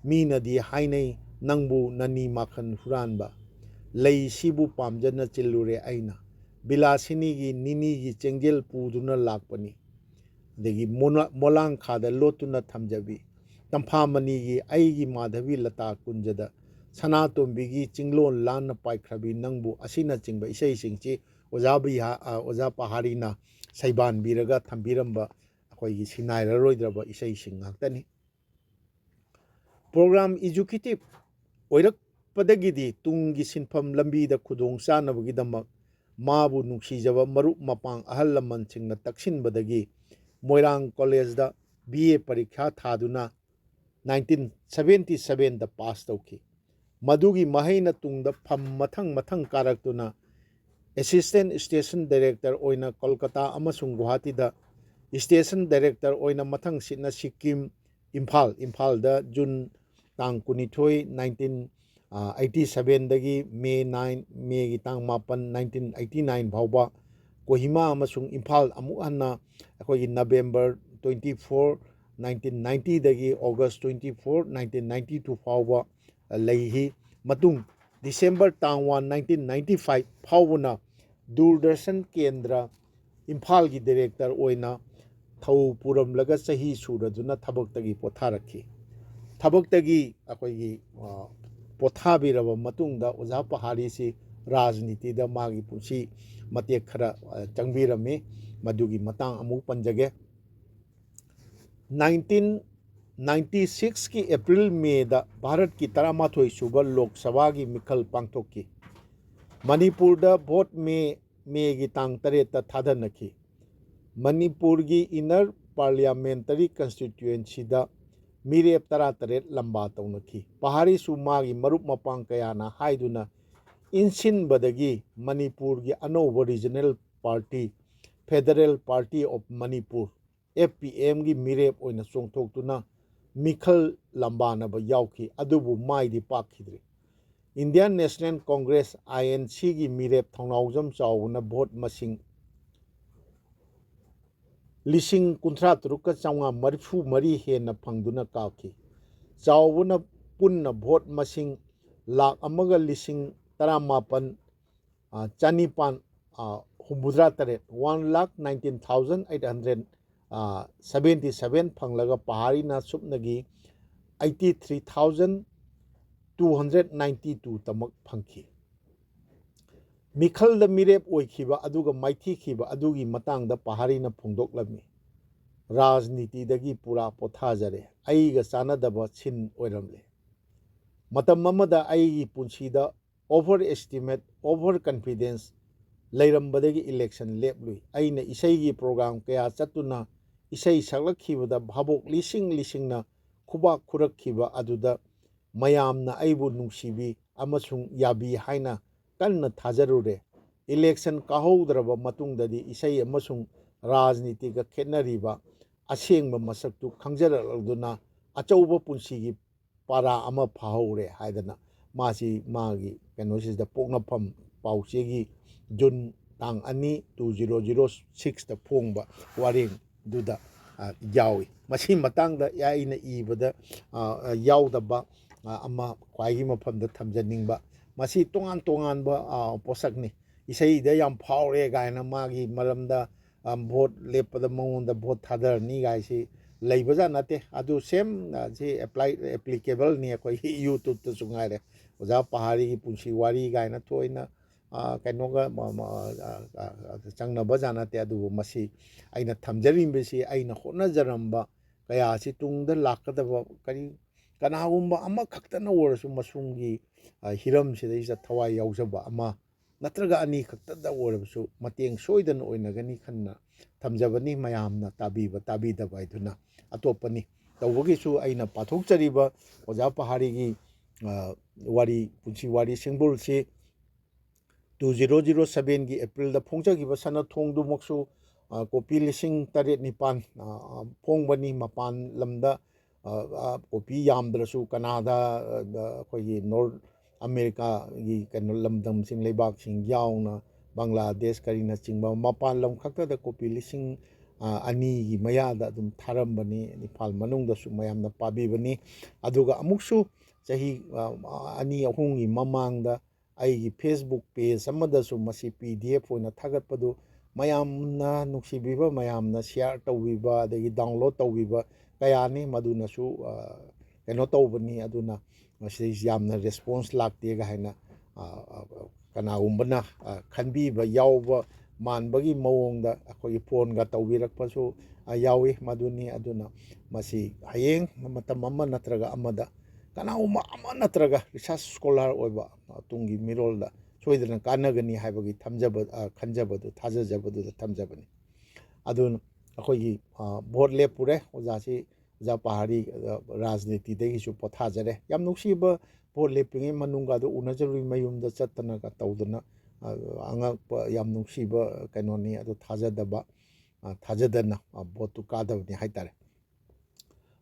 ꯃꯤꯅꯗꯤ ꯍꯥꯏꯅꯩ ꯅꯪꯕꯨ ꯅꯅꯤ ꯃꯥꯈꯟ ꯍꯨꯔꯥꯟꯕ꯫ ꯂꯩꯁꯤꯕꯨ ꯄꯥꯝꯖꯅ ꯆꯤꯜꯂꯨꯔꯦ ꯑꯩꯅ꯫ ꯕꯤꯂꯥꯁꯤꯅꯤꯒꯤ ꯅꯤꯅꯤꯒꯤ ꯆꯦꯡꯖꯦꯜ ꯄꯨꯗꯨꯅ ꯂꯥꯛꯄꯅꯤ꯫ ꯑꯗꯒꯤ ꯃꯣꯅ-, ꯃꯣꯂꯥꯡꯈꯥꯗ ꯂꯣꯠꯇꯨꯅ ꯊꯝꯖꯕꯤ꯫ ꯇꯝꯐꯥꯃꯅꯤꯒꯤ ꯑꯩꯒꯤ ꯃꯥꯙꯕꯤ ꯂꯇꯥ ꯀꯨꯟꯖꯗ꯫ ꯁꯅꯥꯇꯣꯝꯕꯤꯒꯤ ꯆꯤꯡꯂꯣꯟ ꯂꯥꯟꯅ ꯄꯥꯏꯈ꯭ꯔꯕꯤ ꯅꯪꯕꯨ ꯑꯁꯤꯅꯆꯤꯡꯕ ꯏꯁꯩꯁꯤꯡꯁꯤ ꯑꯣꯖꯥ ꯕꯤꯍꯥ-, ꯑ, ꯑꯣꯖꯥ ꯄꯍꯥꯔꯤꯅ ꯁꯩꯕꯥꯟꯕꯤꯔꯒ ꯊꯝꯕꯤꯔꯝꯕ ꯑꯩꯈꯣꯏꯒꯤ ꯁꯤꯟꯅꯥꯏꯔꯔꯣꯏꯗ꯭ꯔꯕ ꯏꯁꯩꯁꯤꯡ ꯉꯥꯛꯇꯅꯤ꯫ ꯄ꯭ꯔꯣꯒ꯭ꯔꯥꯝ ꯑꯦꯖꯨꯀꯦꯇꯤꯞ ꯑꯣꯏꯔꯛꯄꯗꯒꯤꯗꯤ ꯇꯨꯡꯒꯤ ꯁꯤꯟꯐꯝ ꯂꯝꯕꯤꯗ ꯈꯨꯗꯣꯡ ꯆꯥꯅꯕꯒꯤꯗꯃꯛ ꯃꯥꯕꯨ ꯅꯨꯡꯁꯤꯖꯕ ꯃꯔꯨꯞ ꯃꯄꯥꯡ ꯑꯍꯜ ꯂꯃꯟꯁꯤꯡꯅ ꯇꯛꯁꯤꯟꯕꯗꯒꯤ ꯃꯣꯏꯔꯥꯡ ꯀꯣꯂꯦꯖꯗ ꯕꯤ ꯑꯦ ꯄꯔꯤꯈ꯭ꯌꯥ ꯊꯥꯗꯨꯅ ꯅꯥꯏꯟꯇꯤꯟ ꯁꯕꯦꯟꯇꯤ ꯁꯕꯦꯟꯗ ꯄꯥꯁ ꯇꯧꯈꯤ꯫ ꯃꯗꯨꯒꯤ ꯃꯍꯩꯅ ꯇꯨꯡꯗ ꯐꯝ ꯃꯊꯪ ꯃꯊꯪ ꯀꯥꯔꯛꯇꯨꯅ ꯑꯦꯁꯤꯁꯇꯦꯟ ꯁ꯭ꯇꯦꯁꯟ ꯗꯥꯏꯔꯦꯛꯇꯔ ꯑꯣꯏꯅ ꯀꯣꯜꯀꯇꯥ ꯑꯃꯁꯨꯡ ꯒꯨꯋꯥꯍꯥꯇꯤꯗ, ꯁ꯭ꯇꯦꯁꯟ ꯗꯥꯏꯔꯦꯛꯇꯔ ꯑꯣꯏꯅ ꯃꯊꯪꯁꯤꯠꯅ ꯁꯤꯛꯀꯤꯝ, ꯏꯝꯐꯥꯜ, ꯏꯝꯐꯥꯜꯗ ꯖꯨꯟ ꯇꯥꯡ ꯀꯨꯟꯅꯤꯊꯣꯏ, ꯅꯥꯏꯟꯇꯤꯟ ꯑꯩꯠꯇꯤ ꯁꯕꯦꯟꯗꯒꯤ ꯃꯦ ꯅꯥꯏꯟ, ꯃꯦꯒꯤ ꯇꯥꯡ ꯃꯥꯄꯟ, ꯅꯥꯏꯟꯇꯤꯟ ꯑꯩꯠꯇꯤ ꯅꯥꯏꯟ ꯐꯥꯎꯕ, ꯀꯣꯍꯤꯃꯥ ꯑꯃꯁꯨꯡ ꯏꯝꯐꯥꯜ ꯑꯃꯨꯛ ꯍꯟꯅ ꯑꯩꯈꯣꯏꯒꯤ ꯅꯕꯦꯝꯕꯔ ꯇ꯭ꯋꯦꯟꯇꯤ ꯐꯣꯔ, ꯅꯥꯏꯟꯇꯤꯟ ꯅꯥꯏꯟꯇꯤꯗꯒꯤ August twenty four, nineteen ninety two ꯐꯥꯎꯕ ꯂꯩꯈꯤ꯫ ꯃꯇꯨꯡ ꯗꯤꯁꯦꯝꯕꯔ ꯇꯥꯡ ꯋꯥꯟ, ꯅꯥꯏꯟꯇꯤꯟ ꯅꯥꯏꯟꯇꯤ ꯐꯥꯏꯚ ꯐꯥꯎꯕꯅ ꯗꯨꯔꯗꯔꯁꯟ ꯀꯦꯟꯗ꯭ꯔ ꯏꯝꯐꯥꯜꯒꯤ ꯗꯥꯏꯔꯦꯛꯇꯔ ꯑꯣꯏꯅ ꯊꯧ ꯄꯨꯔꯝꯂꯒ ꯆꯍꯤ ꯁꯨꯔꯗꯨꯅ ꯊꯕꯛꯇꯒꯤ ꯄꯣꯊꯥꯔꯛꯈꯤ꯫ ꯊꯕꯛꯇꯒꯤ ꯑꯩꯈꯣꯏꯒꯤ, ꯑ, ꯄꯣꯊꯥꯕꯤꯔꯕ ꯃꯇꯨꯡꯗ ꯑꯣꯖꯥ ꯄꯍꯥꯔꯤꯁꯤ ꯔꯥꯖꯅꯤꯇꯤꯗ ꯃꯥꯒꯤ ꯄꯨꯟꯁꯤ ꯃꯇꯦꯛ ꯈꯔ, ꯑ, ꯆꯪꯕꯤꯔꯝꯃꯤ꯫ ꯃꯗꯨꯒꯤ ꯃꯇꯥꯡ ꯑꯃꯨꯛ ꯄꯟꯖꯒꯦ꯫ ꯅꯥꯏꯟꯇꯤꯟ ꯅꯥꯏꯟꯇꯤ ꯁꯤꯛꯁꯀꯤ ꯑꯦꯄ꯭ꯔꯤꯜ ꯃꯦꯗ ꯚꯥꯔꯠꯀꯤ ꯇꯔꯥꯃꯥꯊꯣꯏ ꯁꯨꯕ ꯂꯣꯛ ꯁꯚꯥꯒꯤ ꯃꯤꯈꯜ ꯄꯥꯡꯊꯣꯛꯈꯤ꯫ ꯃꯅꯤꯄꯨꯔꯗ ꯚꯣꯠ ꯃꯦ, ꯃꯦꯒꯤ ꯇꯥꯡ ꯇꯔꯦꯠꯇ ꯊꯥꯗꯅꯈꯤ꯫ ꯃꯅꯤꯄꯨꯔꯒꯤ ꯏꯟꯅꯔ ꯄꯥꯔꯂꯤꯌꯥꯃꯦꯟꯇꯔꯤ ꯀꯟꯁꯇꯤꯇ꯭ꯌꯨꯑꯦꯟꯁꯤꯗ ꯃꯤꯔꯦꯞ ꯇꯔꯥꯇꯔꯦꯠ ꯂꯝꯕꯥ ꯇꯧꯅꯈꯤ꯫ ꯄꯍꯥꯔꯤꯁꯨ ꯃꯥꯒꯤ ꯃꯔꯨꯞ ꯃꯄꯥꯡ ꯀꯌꯥꯅ ꯍꯥꯏꯗꯨꯅ ꯏꯟꯁꯤꯟꯕꯗꯒꯤ ꯃꯅꯤꯄꯨꯔꯒꯤ ꯑꯅꯧꯕ regional party, Federal Party of Manipur, F P ꯑꯦꯝꯒꯤ ꯃꯤꯔꯦꯞ ꯑꯣꯏꯅ ꯆꯣꯡꯊꯣꯛꯇꯨꯅ ꯃꯤꯈꯜ ꯂꯝꯕꯥꯅꯕ ꯌꯥꯎꯈꯤ, ꯑꯗꯨꯕꯨ ꯃꯥꯏꯗꯤ ꯄꯥꯛꯈꯤꯗ꯭ꯔꯤ꯫ Indian National Congress, I N ꯁꯤꯒꯤ ꯃꯤꯔꯦꯞ ꯊꯧꯅꯥꯎꯖꯝ ꯆꯥꯎꯕꯅ ꯚꯣꯠ ꯃꯁꯤꯡ ꯂꯤꯁꯤꯡ ꯀꯨꯟꯊ꯭ꯔꯥ ꯇꯔꯨꯛꯀ ꯆꯥꯝꯃꯉꯥ ꯃꯔꯤꯐꯨ ꯃꯔꯤ ꯍꯦꯟꯅ ꯐꯪꯗꯨꯅ ꯀꯥꯈꯤ꯫ ꯆꯥꯎꯕꯅ ꯄꯨꯟꯅ ꯚꯣꯠ ꯃꯁꯤꯡ ꯂꯥꯈ ꯑꯃꯒ ꯂꯤꯁꯤꯡ ꯇꯔꯥꯃꯥꯄꯟ, ꯑ, ꯆꯅꯤꯄꯥꯟ, ꯑ, ꯍꯨꯝꯐꯨꯇꯔꯥ ꯇꯔꯦꯠ, one lakh nineteen thousand eight hundred seventy seven ꯐꯪꯂꯒ ꯄꯍꯥꯔꯤꯅ ꯁꯨꯞꯅꯒꯤ eighty three thousand two hundred ninety two ꯇꯃꯛ ꯐꯪꯈꯤ꯫ ꯃꯤꯈꯜꯗ ꯃꯤꯔꯦꯞ ꯑꯣꯏꯈꯤꯕ ꯑꯗꯨꯒ ꯃꯥꯏꯊꯤꯈꯤꯕ ꯑꯗꯨꯒꯤ ꯃꯇꯥꯡꯗ ꯄꯍꯥꯔꯤꯅ ꯐꯣꯡꯗꯣꯛꯂꯝꯃꯤ, "ꯔꯥꯖꯅꯤꯇꯤꯗꯒꯤ ꯄꯨꯔꯥ ꯄꯣꯊꯥꯖꯔꯦ꯫ ꯑꯩꯒ ꯆꯥꯟꯅꯗꯕ ꯁꯤꯟ ꯑꯣꯏꯔꯝꯂꯦ꯫ ꯃꯇꯝ ꯑꯃꯗ ꯑꯩꯒꯤ ꯄꯨꯟꯁꯤꯗ over estimate, over confidence ꯂꯩꯔꯝꯕꯗꯒꯤ ꯏꯂꯦꯛꯁꯟ ꯂꯦꯞꯂꯨꯏ꯫ ꯑꯩꯅ ꯏꯁꯩꯒꯤ ꯄ꯭ꯔꯣꯒ꯭ꯔꯥꯝ ꯀꯌꯥ ꯆꯠꯇꯨꯅ ꯏꯁꯩ ꯁꯛꯂꯛꯈꯤꯕꯗ ꯚꯥꯕꯣꯛ ꯂꯤꯁꯤꯡ ꯂꯤꯁꯤꯡꯅ ꯈꯨꯕꯥꯛ ꯈꯨꯔꯛꯈꯤꯕ ꯑꯗꯨꯗ ꯃꯌꯥꯝꯅ ꯑꯩꯕꯨ ꯅꯨꯡꯁꯤꯕꯤ ꯑꯃꯁꯨꯡ ꯌꯥꯕꯤ ꯍꯥꯏꯅ ꯀꯟꯅ ꯊꯥꯖꯔꯨꯔꯦ꯫ ꯏꯂꯦꯛꯁꯟ ꯀꯥꯍꯧꯗ꯭ꯔꯕ ꯃꯇꯨꯡꯗꯗꯤ ꯏꯁꯩ ꯑꯃꯁꯨꯡ ꯔꯥꯖꯅꯤꯇꯤꯒ ꯈꯦꯠꯅꯔꯤꯕ ꯑꯁꯦꯡꯕ ꯃꯁꯛꯇꯨ ꯈꯪꯖꯔꯛꯂꯗꯨꯅ ꯑꯆꯧꯕ ꯄꯨꯟꯁꯤꯒꯤ ꯄꯥꯔꯥ ꯑꯃ ꯐꯥꯍꯧꯔꯦ" ꯍꯥꯏꯗꯅ ꯃꯥꯁꯤ ꯃꯥꯒꯤ ꯀꯩꯅꯣꯁꯤꯗ ꯄꯣꯛꯅꯐꯝ ꯄꯥꯎꯆꯦꯒꯤ ꯖꯨꯟ ꯇꯥꯡ ꯑꯅꯤ, two zero zero sixꯇ ꯐꯣꯡꯕ ꯋꯥꯔꯦꯡꯗꯨꯗ ꯌꯥꯎꯏ꯫ ꯃꯁꯤ ꯃꯇꯥꯡꯗ ꯑꯩꯅ ꯏꯕꯗ ꯌꯥꯎꯗꯕ ꯑꯃ ꯈ꯭ꯋꯥꯏꯒꯤ ꯃꯐꯝꯗ ꯊꯝꯖꯅꯤꯡꯕ, ꯃꯁꯤ ꯇꯣꯉꯥꯟ ꯇꯣꯉꯥꯟꯕ ꯄꯣꯠꯁꯛꯅꯤ꯫ ꯏꯁꯩꯗ ꯌꯥꯝ ꯐꯥꯎꯔꯦ ꯀꯥꯏꯅ ꯃꯥꯒꯤ ꯃꯔꯝꯗ ꯚꯣꯠ ꯂꯦꯞꯄꯗ ꯃꯉꯣꯟꯗ ꯚꯣꯠ ꯊꯥꯗꯔꯅꯤ ꯀꯥꯏꯁꯤ ꯂꯩꯕꯖꯥꯠ ꯅꯠꯇꯦ꯫ ꯑꯗꯨ ꯁꯦꯝ ꯁꯤ ꯑꯦꯄ꯭ꯂꯥꯏ ꯑꯦꯄ꯭ꯂꯤꯀꯦꯕꯜꯅꯤ ꯑꯩꯈꯣꯏꯒꯤ ꯌꯨꯇ꯭ꯌꯨꯕꯇꯁꯨ ꯉꯥꯏꯔꯦ꯫ ꯑꯣꯖꯥ ꯄꯍꯥꯔꯤꯒꯤ ꯄꯨꯟꯁꯤ ꯋꯥꯔꯤ ꯀꯥꯏꯅ ꯊꯣꯏꯅ ꯀꯩꯅꯣꯒ ꯆꯪꯅꯕ ꯖꯥꯠ ꯅꯠꯇꯦ꯫ ꯑꯗꯨꯕꯨ ꯃꯁꯤ ꯑꯩꯅ ꯊꯝꯖꯔꯤꯕꯁꯤ ꯑꯩꯅ ꯍꯣꯠꯅꯖꯔꯝꯕ ꯀꯌꯥ ꯑꯁꯤ ꯇꯨꯡꯗ ꯂꯥꯛꯀꯗꯕ ꯀꯔꯤ ꯀꯅꯥꯒꯨꯝꯕ ꯑꯃꯈꯛꯇꯅ ꯑꯣꯏꯔꯁꯨ ꯃꯁꯨꯡꯒꯤ ꯍꯤꯔꯝꯁꯤꯗꯩꯁꯤꯗ ꯊꯋꯥꯏ ꯌꯥꯎꯖꯕ ꯑꯃ ꯅꯠꯇ꯭ꯔꯒ ꯑꯅꯤ ꯈꯛꯇꯗ ꯑꯣꯏꯔꯕꯁꯨ ꯃꯇꯦꯡ ꯁꯣꯏꯗꯅ ꯑꯣꯏꯅꯒꯅꯤ ꯈꯟꯅ ꯊꯝꯖꯕꯅꯤ꯫ ꯃꯌꯥꯝꯅ ꯇꯥꯕꯤꯕ ꯇꯥꯕꯤꯗꯕ ꯍꯥꯏꯗꯨꯅ ꯑꯇꯣꯞꯄꯅꯤ꯫ ꯇꯧꯕꯒꯤꯁꯨ ꯑꯩꯅ ꯄꯥꯊꯣꯛꯆꯔꯤꯕ ꯑꯣꯖꯥ ꯄꯍꯥꯔꯤꯒꯤ ꯋꯥꯔꯤ, ꯄꯨꯟꯁꯤ ꯋꯥꯔꯤ ꯁꯤꯡꯕꯨꯜꯁꯤ ꯇꯨ ꯖꯤꯔꯣ ꯖꯤꯔꯣ ꯁꯕꯦꯟꯒꯤ ꯑꯦꯄ꯭ꯔꯤꯜꯗ ꯐꯣꯡꯖꯈꯤꯕ ꯁꯅꯥꯊꯣꯡꯗꯨꯃꯛꯁꯨ ꯀꯣꯄꯤ ꯂꯤꯁꯤꯡ ꯇꯔꯦꯠ ꯅꯤꯄꯥꯟ ꯐꯣꯡꯕꯅꯤ꯫ ꯃꯄꯥꯟ ꯂꯝꯗ ꯀꯣꯄꯤ ꯌꯥꯝꯗ꯭ꯔꯁꯨ ꯀꯅꯥꯗꯥ, ꯑꯩꯈꯣꯏꯒꯤ ꯅꯣꯔꯠ ꯑꯃꯦꯔꯤꯀꯥꯒꯤ ꯀꯩꯅꯣ ꯂꯝꯗꯝꯁꯤꯡ, ꯂꯩꯕꯥꯛꯁꯤꯡ ꯌꯥꯎꯅ ꯕꯪꯒ꯭ꯂꯥꯗꯦꯁ ꯀꯔꯤꯅꯆꯤꯡꯕ ꯃꯄꯥꯟ ꯂꯝ ꯈꯛꯇꯗ ꯀꯣꯄꯤ ꯂꯤꯁꯤꯡ ꯑꯅꯤꯒꯤ ꯃꯌꯥꯗ ꯑꯗꯨꯝ ꯊꯥꯔꯝꯕꯅꯤ꯫ ꯏꯝꯐꯥꯜ ꯃꯅꯨꯡꯗꯁꯨ ꯃꯌꯥꯝꯅ ꯄꯥꯕꯤꯕꯅꯤ꯫ ꯑꯗꯨꯒ ꯑꯃꯨꯛꯁꯨ ꯆꯍꯤ ꯑꯅꯤ ꯑꯍꯨꯝꯒꯤ ꯃꯃꯥꯡꯗ ꯑꯩꯒꯤ ꯐꯦꯁꯕꯨꯛ ꯄꯦꯖ ꯑꯃꯗꯁꯨ ꯃꯁꯤ ꯄꯤ ꯗꯤ ꯑꯦꯐ ꯑꯣꯏꯅ ꯊꯥꯒꯠꯄꯗꯨ ꯃꯌꯥꯝꯅ ꯅꯨꯡꯁꯤꯕꯤꯕ, ꯃꯌꯥꯝꯅ ꯁꯤꯌꯥꯔ ꯇꯧꯕꯤꯕ, ꯑꯗꯒꯤ ꯗꯥꯎꯟꯂꯣꯗ ꯇꯧꯕꯤꯕ ꯀꯌꯥꯅꯤ꯫ ꯃꯗꯨꯅꯁꯨ ꯀꯩꯅꯣ ꯇꯧꯕꯅꯤ꯫ ꯑꯗꯨꯅ ꯃꯁꯤ ꯌꯥꯝꯅ ꯔꯦꯁꯄꯣꯟꯁ ꯂꯥꯛꯇꯦꯒ ꯍꯥꯏꯅ ꯀꯅꯥꯒꯨꯝꯕꯅ ꯈꯟꯕꯤꯕ ꯌꯥꯎꯕ ꯃꯥꯟꯕꯒꯤ ꯃꯑꯣꯡꯗ ꯑꯩꯈꯣꯏꯒꯤ ꯐꯣꯟꯒ ꯇꯧꯕꯤꯔꯛꯄꯁꯨ ꯌꯥꯎꯏ꯫ ꯃꯗꯨꯅꯤ꯫ ꯑꯗꯨꯅ ꯃꯁꯤ ꯍꯌꯦꯡ ꯃꯇꯝ ꯑꯃ ꯅꯠꯇ꯭ꯔꯒ ꯑꯃꯗ ꯀꯅꯥꯒꯨꯝꯕ ꯑꯃ ꯅꯠꯇ꯭ꯔꯒ ꯔꯤꯁꯥꯔꯁ ꯁ꯭ꯀꯣꯂꯥꯔ ꯑꯣꯏꯕ ꯇꯨꯡꯒꯤ ꯃꯤꯔꯣꯜꯗ ꯁꯣꯏꯗꯅ ꯀꯥꯟꯅꯒꯅꯤ ꯍꯥꯏꯕꯒꯤ ꯊꯝꯖꯕ, ꯈꯟꯖꯕꯗꯨ, ꯊꯥꯖꯖꯕꯗꯨꯗ ꯊꯝꯖꯕꯅꯤ꯫ ꯑꯗꯨꯅ ꯑꯩꯈꯣꯏꯒꯤ ꯚꯣꯠ ꯂꯦꯞꯄꯨꯔꯦ꯫ ꯑꯣꯖꯥꯁꯤ, ꯑꯣꯖꯥ ꯄꯍꯥꯔꯤ ꯔꯥꯖꯅꯤꯇꯤꯗꯒꯤꯁꯨ ꯄꯣꯊꯥꯖꯔꯦ꯫ ꯌꯥꯝ ꯅꯨꯡꯁꯤꯕ, ꯚꯣꯠ ꯂꯦꯞꯄꯤꯉꯩ ꯃꯅꯨꯡꯒ ꯑꯗꯨ ꯎꯅꯖꯔꯨꯏ, ꯃꯌꯨꯝꯗ ꯆꯠꯇꯅꯒ ꯇꯧꯗꯅ ꯑꯉꯛꯄ, ꯌꯥꯝ ꯅꯨꯡꯁꯤꯕ ꯀꯩꯅꯣꯅꯤ꯫ ꯑꯗꯨ ꯊꯥꯖꯗꯕ, ꯊꯥꯖꯗꯅ ꯚꯣꯠꯇꯨ ꯀꯥꯗꯕꯅꯤ ꯍꯥꯏꯇꯥꯔꯦ꯫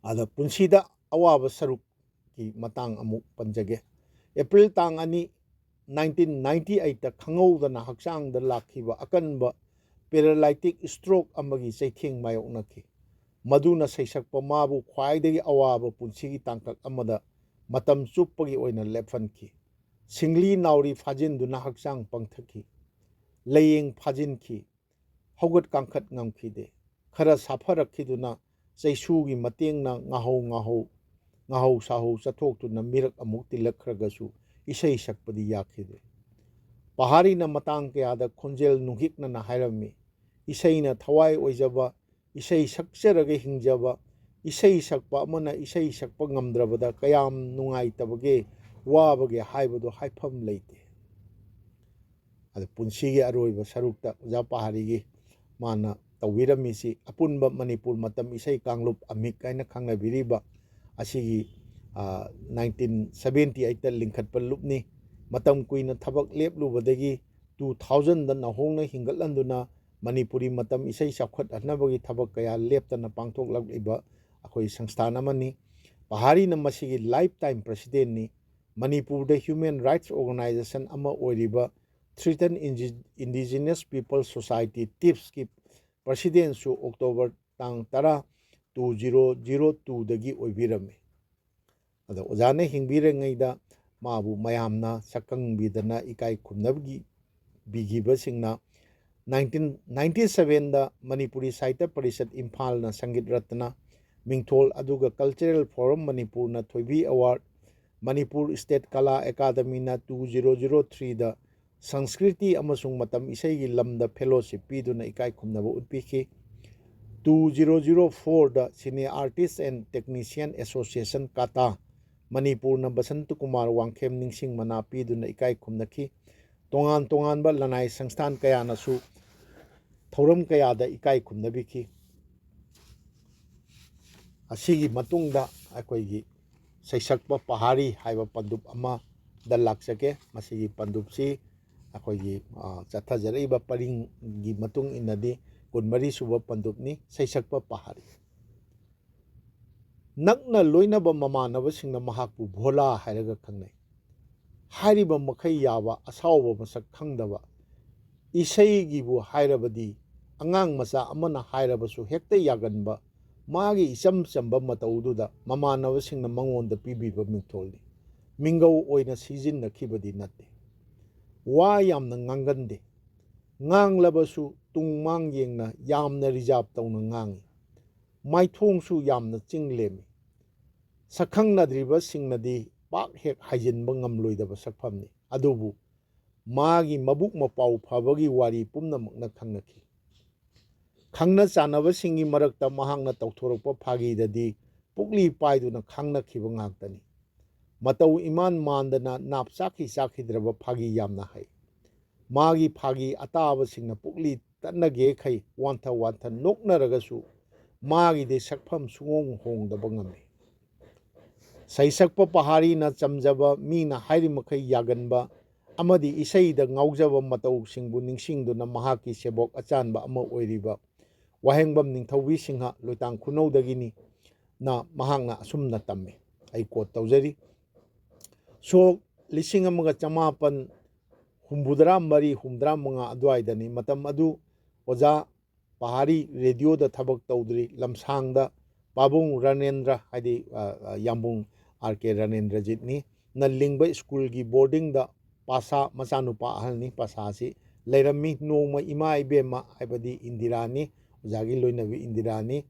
ꯑꯗ ꯄꯨꯟꯁꯤꯗ ꯑꯋꯥꯕ ꯁꯔꯨꯛꯀꯤ ꯃꯇꯥꯡ ꯑꯃꯨꯛ ꯄꯟꯖꯒꯦ꯫ ꯑꯦꯄ꯭ꯔꯤꯜ ꯇꯥꯡ ꯑꯅꯤ, ꯅꯥꯏꯟꯇꯤꯟ ꯅꯥꯏꯟꯇꯤ ꯑꯩꯠꯇ ꯈꯪꯍꯧꯗꯅ ꯍꯛꯆꯥꯡꯗ ꯂꯥꯛꯈꯤꯕ ꯑꯀꯟꯕ ꯄꯦꯔꯥꯂꯥꯏꯇꯤꯛ ꯁ꯭ꯇ꯭ꯔꯣꯛ ꯑꯃꯒꯤ ꯆꯩꯊꯦꯡ ꯃꯥꯌꯣꯛꯅꯈꯤ꯫ ꯃꯗꯨꯅ ꯁꯩꯁꯛꯄ ꯃꯥꯕꯨ ꯈ꯭ꯋꯥꯏꯗꯒꯤ ꯑꯋꯥꯕ ꯄꯨꯟꯁꯤꯒꯤ ꯇꯥꯡꯀꯛ ꯑꯃꯗ ꯃꯇꯝ ꯆꯨꯞꯄꯒꯤ ꯑꯣꯏꯅ ꯂꯦꯞꯍꯟꯈꯤ꯫ ꯁꯤꯡꯂꯤ ꯅꯥꯎꯔꯤ ꯐꯥꯖꯤꯟꯗꯨꯅ ꯍꯛꯆꯥꯡ ꯄꯪꯊꯈꯤ꯫ ꯂꯥꯏꯌꯦꯡ ꯐꯥꯖꯤꯟꯈꯤ꯫ ꯍꯧꯒꯠ ꯀꯥꯡꯈꯠ ꯉꯝꯈꯤꯗꯦ꯫ ꯈꯔ ꯁꯥꯐꯔꯛꯈꯤꯗꯨꯅ ꯆꯩꯁꯨꯒꯤ ꯃꯇꯦꯡꯅ ꯉꯥꯍꯧ ꯉꯥꯍꯧ, ꯉꯥꯍꯧ ꯁꯥꯍꯧ ꯆꯠꯊꯣꯛꯇꯨꯅ ꯃꯤꯔꯛ ꯑꯃꯨꯛ ꯇꯤꯜꯂꯛꯈ꯭ꯔꯒꯁꯨ ꯏꯁꯩ ꯁꯛꯄꯗꯤ ꯌꯥꯈꯤꯗꯦ꯫ ꯄꯍꯥꯔꯤꯅ ꯃꯇꯥꯡ ꯀꯌꯥꯗ ꯈꯣꯟꯖꯦꯜ ꯅꯨꯡꯍꯤꯛꯅꯅ ꯍꯥꯏꯔꯝꯃꯤ, "ꯏꯁꯩꯅ ꯊꯋꯥꯏ ꯑꯣꯏꯖꯕ, ꯏꯁꯩ ꯁꯛꯆꯔꯒ ꯍꯤꯡꯖꯕ, ꯏꯁꯩ ꯁꯛꯄ ꯑꯃꯅ ꯏꯁꯩ ꯁꯛꯄ ꯉꯝꯗ꯭ꯔꯕꯗ ꯀꯌꯥꯝ ꯅꯨꯡꯉꯥꯏꯇꯕꯒꯦ, ꯋꯥꯕꯒꯦ ꯍꯥꯏꯕꯗꯨ ꯍꯥꯏꯐꯝ ꯂꯩꯇꯦ"꯫ ꯑꯗ ꯄꯨꯟꯁꯤꯒꯤ ꯑꯔꯣꯏꯕ ꯁꯔꯨꯛꯇ ꯑꯣꯖꯥ ꯄꯍꯥꯔꯤꯒꯤ ꯃꯥꯅ ꯇꯧꯕꯤꯔꯝꯃꯤꯁꯤ ꯑꯄꯨꯟꯕ ꯃꯅꯤꯄꯨꯔ ꯃꯇꯝ ꯏꯁꯩ ꯀꯥꯡꯂꯨꯞ ꯑꯃꯤꯛ ꯍꯥꯏꯅ ꯈꯪꯅꯕꯤꯔꯤꯕ ꯑꯁꯤꯒꯤ, ꯑ, nineteen seventy eight ꯇ ꯂꯤꯡꯈꯠꯄ ꯂꯨꯞꯅꯤ꯫ ꯃꯇꯝ ꯀꯨꯏꯅ ꯊꯕꯛ ꯂꯦꯞꯂꯨꯕꯗꯒꯤ two thousand ꯗ ꯅꯧꯍꯧꯅ ꯍꯤꯡꯒꯠꯍꯟꯗꯨꯅ ꯃꯅꯤꯄꯨꯔꯤ ꯃꯇꯝ ꯏꯁꯩ ꯆꯥꯎꯈꯠꯍꯟꯅꯕꯒꯤ ꯊꯕꯛ ꯀꯌꯥ ꯂꯦꯞꯇꯅ ꯄꯥꯡꯊꯣꯛꯂꯛꯂꯤꯕ ꯑꯩꯈꯣꯏ ꯁꯪꯁꯊꯥꯟ ꯑꯃꯅꯤ꯫ ꯄꯍꯥꯔꯤꯅ ꯃꯁꯤꯒꯤ lifetime president ꯅꯤ꯫ ꯃꯅꯤꯄꯨꯔꯗ human rights organization ꯑꯃ ꯑꯣꯏꯔꯤꯕ Threatened Indi-, Indigenous People Society, ꯇꯤꯞꯁꯀꯤ president ꯁꯨ October ꯇꯥꯡ ꯇꯔꯥ, two zero zero two ꯗꯒꯤ ꯑꯣꯏꯕꯤꯔꯝꯃꯤ꯫ ꯑꯗꯣ ꯑꯣꯖꯥꯅ ꯍꯤꯡꯕꯤꯔꯤꯉꯩꯗ ꯃꯥꯕꯨ ꯃꯌꯥꯝꯅ ꯁꯛꯈꯪꯕꯤꯗꯅ ꯏꯀꯥꯏ ꯈꯨꯝꯅꯕꯒꯤ ꯕꯤꯈꯤꯕꯁꯤꯡꯅ nineteen ninety seven ꯗ ꯃꯅꯤꯄꯨꯔꯤ ꯁꯥꯍꯤꯇ꯭ꯌ ꯄꯔꯤꯁꯠ ꯏꯝꯐꯥꯜꯅ ꯁꯪꯒꯤꯠ ꯔꯠꯅ ꯃꯤꯡꯊꯣꯜ, ꯑꯗꯨꯒ Cultural Forum ꯃꯅꯤꯄꯨꯔꯅ ꯊꯣꯏꯕꯤ award, ꯃꯅꯤꯄꯨꯔ State ꯀꯂꯥ ꯑꯦꯀꯥꯗꯃꯤꯅ two zero zero three ꯗ ꯁꯪꯁꯀ꯭ꯔꯤꯇꯤ ꯑꯃꯁꯨꯡ ꯃꯇꯝ ꯏꯁꯩꯒꯤ ꯂꯝꯗ fellowship ꯄꯤꯗꯨꯅ ꯏꯀꯥꯏ ꯈꯨꯝꯅꯕ ꯎꯠꯄꯤꯈꯤ꯫ Two zero zero four the Cine Artist and Technician Association, ꯀꯥꯇꯥ, ꯃꯅꯤꯄꯨꯔꯅ ꯕꯁꯟꯇ ꯀꯨꯃꯥꯔ ꯋꯥꯡꯈꯦꯝ ꯅꯤꯡꯁꯤꯡ ꯃꯅꯥ ꯄꯤꯗꯨꯅ ꯏꯀꯥꯏ ꯈꯨꯝꯅꯈꯤ꯫ ꯇꯣꯉꯥꯟ ꯇꯣꯉꯥꯟꯕ ꯂꯅꯥꯏ ꯁꯪꯁꯊꯥꯟ ꯀꯌꯥꯅꯁꯨ ꯊꯧꯔꯝ ꯀꯌꯥꯗ ꯏꯀꯥꯏ ꯈꯨꯝꯅꯕꯤꯈꯤ꯫ ꯑꯁꯤꯒꯤ ꯃꯇꯨꯡꯗ ꯑꯩꯈꯣꯏꯒꯤ ꯁꯩꯁꯛꯄ ꯄꯍꯥꯔꯤ ꯍꯥꯏꯕ ꯄꯟꯗꯨꯞ ꯑꯃꯗ ꯂꯥꯛꯆꯒꯦ꯫ ꯃꯁꯤꯒꯤ ꯄꯟꯗꯨꯞꯁꯤ ꯑꯩꯈꯣꯏꯒꯤ, ꯑ, ꯆꯠꯊꯖꯔꯛꯏꯕ ꯄꯔꯤꯡꯒꯤ ꯃꯇꯨꯡ ꯏꯟꯅꯗꯤ ꯀꯨꯟꯃꯔꯤ ꯁꯨꯕ ꯄꯟꯗꯨꯞꯅꯤ, ꯁꯩꯁꯛꯄ ꯄꯍꯥꯔꯤ꯫ ꯅꯛꯅ ꯂꯣꯏꯅꯕ ꯃꯃꯥꯟꯅꯕꯁꯤꯡꯅ ꯃꯍꯥꯛꯄꯨ ꯚꯣꯂꯥ ꯍꯥꯏꯔꯒ ꯈꯪꯅꯩ꯫ ꯍꯥꯏꯔꯤꯕ ꯃꯈꯩ ꯌꯥꯕ, ꯑꯁꯥꯎꯕ ꯃꯁꯛ ꯈꯪꯗꯕ, ꯏꯁꯩꯒꯤꯕꯨ ꯍꯥꯏꯔꯕꯗꯤ ꯑꯉꯥꯡ ꯃꯆꯥ ꯑꯃꯅ ꯍꯥꯏꯔꯕꯁꯨ ꯍꯦꯛꯇ ꯌꯥꯒꯟꯕ, ꯃꯥꯒꯤ ꯏꯆꯝ ꯆꯝꯕ ꯃꯇꯧꯗꯨꯗ ꯃꯃꯥꯟꯅꯕꯁꯤꯡꯅ ꯃꯉꯣꯟꯗ ꯄꯤꯕꯤꯕ ꯃꯤꯡꯊꯣꯜꯅꯤ꯫ ꯃꯤꯡꯒꯧ ꯑꯣꯏꯅ ꯁꯤꯖꯤꯟꯅꯈꯤꯕꯗꯤ ꯅꯠꯇꯦ꯫ ꯋꯥ ꯌꯥꯝꯅ ꯉꯥꯡꯒꯟꯗꯦ꯫ ꯉꯥꯡꯂꯕꯁꯨ ꯇꯨꯡ ꯃꯥꯡ ꯌꯦꯡꯅ ꯌꯥꯝꯅ ꯔꯤꯖꯥꯕ ꯇꯧꯅ ꯉꯥꯡꯏ꯫ ꯃꯥꯏꯊꯣꯡꯁꯨ ꯌꯥꯝꯅ ꯆꯤꯡ ꯂꯦꯝꯃꯤ꯫ ꯁꯛꯈꯪꯅꯗ꯭ꯔꯤꯕꯁꯤꯡꯅꯗꯤ ꯄꯥꯛ ꯍꯦꯛ ꯍꯥꯏꯖꯤꯟꯕ ꯉꯝꯂꯣꯏꯗꯕ ꯁꯛꯐꯝꯅꯤ꯫ ꯑꯗꯨꯕꯨ ꯃꯥꯒꯤ ꯃꯕꯨꯛ ꯃꯄꯥꯎ ꯐꯕꯒꯤ ꯋꯥꯔꯤ ꯄꯨꯝꯅꯃꯛꯅ ꯈꯪꯅꯈꯤ꯫ ꯈꯪꯅ ꯆꯥꯟꯅꯕꯁꯤꯡꯒꯤ ꯃꯔꯛꯇ ꯃꯍꯥꯛꯅ ꯇꯧꯊꯣꯔꯛꯄ ꯐꯥꯒꯤꯗꯗꯤ ꯄꯨꯛꯂꯤ ꯄꯥꯏꯗꯨꯅ ꯈꯪꯅꯈꯤꯕ ꯉꯥꯛꯇꯅꯤ꯫ ꯃꯇꯧ ꯏꯃꯥꯟ ꯃꯥꯟꯗꯅ ꯅꯥꯞ ꯆꯥꯈꯤ ꯆꯥꯈꯤꯗ꯭ꯔꯕ ꯐꯥꯒꯤ ꯌꯥꯝꯅ ꯍꯩ꯫ ꯃꯥꯒꯤ ꯐꯥꯒꯤ ꯑꯇꯥꯕꯁꯤꯡꯅ ꯄꯨꯛꯂꯤ ꯇꯠꯅꯒꯦꯈꯩ ꯋꯥꯟꯊ ꯋꯥꯟꯊ ꯅꯣꯛꯅꯔꯒꯁꯨ ꯃꯥꯒꯤꯗꯤ ꯁꯛꯐꯝ ꯁꯨꯡꯍꯣꯡ ꯍꯣꯡꯗꯕ ꯉꯝꯃꯤ꯫ ꯁꯩꯁꯛꯄ ꯄꯍꯥꯔꯤꯅ ꯆꯝꯖꯕ, ꯃꯤꯅ ꯍꯥꯏꯔꯤꯃꯈꯩ ꯌꯥꯒꯟꯕ ꯑꯃꯗꯤ ꯏꯁꯩꯗ ꯉꯥꯎꯖꯕ ꯃꯇꯧꯁꯤꯡꯕꯨ ꯅꯤꯡꯁꯤꯡꯗꯨꯅ ꯃꯍꯥꯛꯀꯤ ꯁꯦꯕꯣꯛ ꯑꯆꯥꯟꯕ ꯑꯃ ꯑꯣꯏꯔꯤꯕ ꯋꯥꯍꯦꯡꯕꯝ ꯅꯤꯡꯊꯧꯕꯤ ꯁꯤꯡꯍ ꯂꯣꯏꯇꯥꯡ ꯈꯨꯅꯧꯗꯒꯤꯅꯤ ꯅ ꯃꯍꯥꯛꯅ ꯑꯁꯨꯝꯅ ꯇꯝꯃꯤ꯫ ꯑꯩ ꯀꯣꯠ ꯇꯧꯖꯔꯤ꯫ ꯁꯣꯛ ꯂꯤꯁꯤꯡ ꯑꯃꯒ ꯆꯃꯥꯄꯟ ꯍꯨꯝꯐꯨꯇꯔꯥ ꯃꯔꯤ, ꯍꯨꯝꯐꯨꯇꯔꯥ ꯃꯉꯥ ꯑꯗꯨꯋꯥꯏꯗꯅꯤ꯫ ꯃꯇꯝ ꯑꯗꯨ ꯑꯣꯖꯥ ꯄꯍꯥꯔꯤ ꯔꯦꯗꯤꯑꯣꯗ ꯊꯕꯛ ꯇꯧꯗ꯭ꯔꯤ꯫ ꯂꯝꯁꯥꯡꯗ ꯄꯥꯕꯨꯡ ꯔꯥꯅꯦꯟꯗ꯭ꯔ, ꯍꯥꯏꯗꯤ, ꯑ, ꯑ, ꯌꯥꯝꯕꯨꯡ ꯑꯥꯔ ꯀꯦ ꯔꯥꯅꯦꯟꯗ꯭ꯔꯖꯤꯠꯅꯤ, ꯅ ꯂꯤꯡꯕ ꯁ꯭ꯀꯨꯜꯒꯤ ꯕꯣꯔꯗꯤꯡꯗ ꯄꯥꯁꯥ, ꯃꯆꯥꯅꯨꯄꯥ ꯑꯍꯜꯅꯤ, ꯄꯥꯁꯥꯁꯤ ꯂꯩꯔꯝꯃꯤ꯫ ꯅꯣꯡꯃ ꯏꯃꯥ ꯏꯕꯦꯝꯃ ꯍꯥꯏꯕꯗꯤ ꯏꯟꯗꯤꯔꯥꯅꯤ, ꯑꯣꯖꯥꯒꯤ ꯂꯣꯏꯅꯕꯤ ꯏꯟꯗꯤꯔꯥꯅꯤ,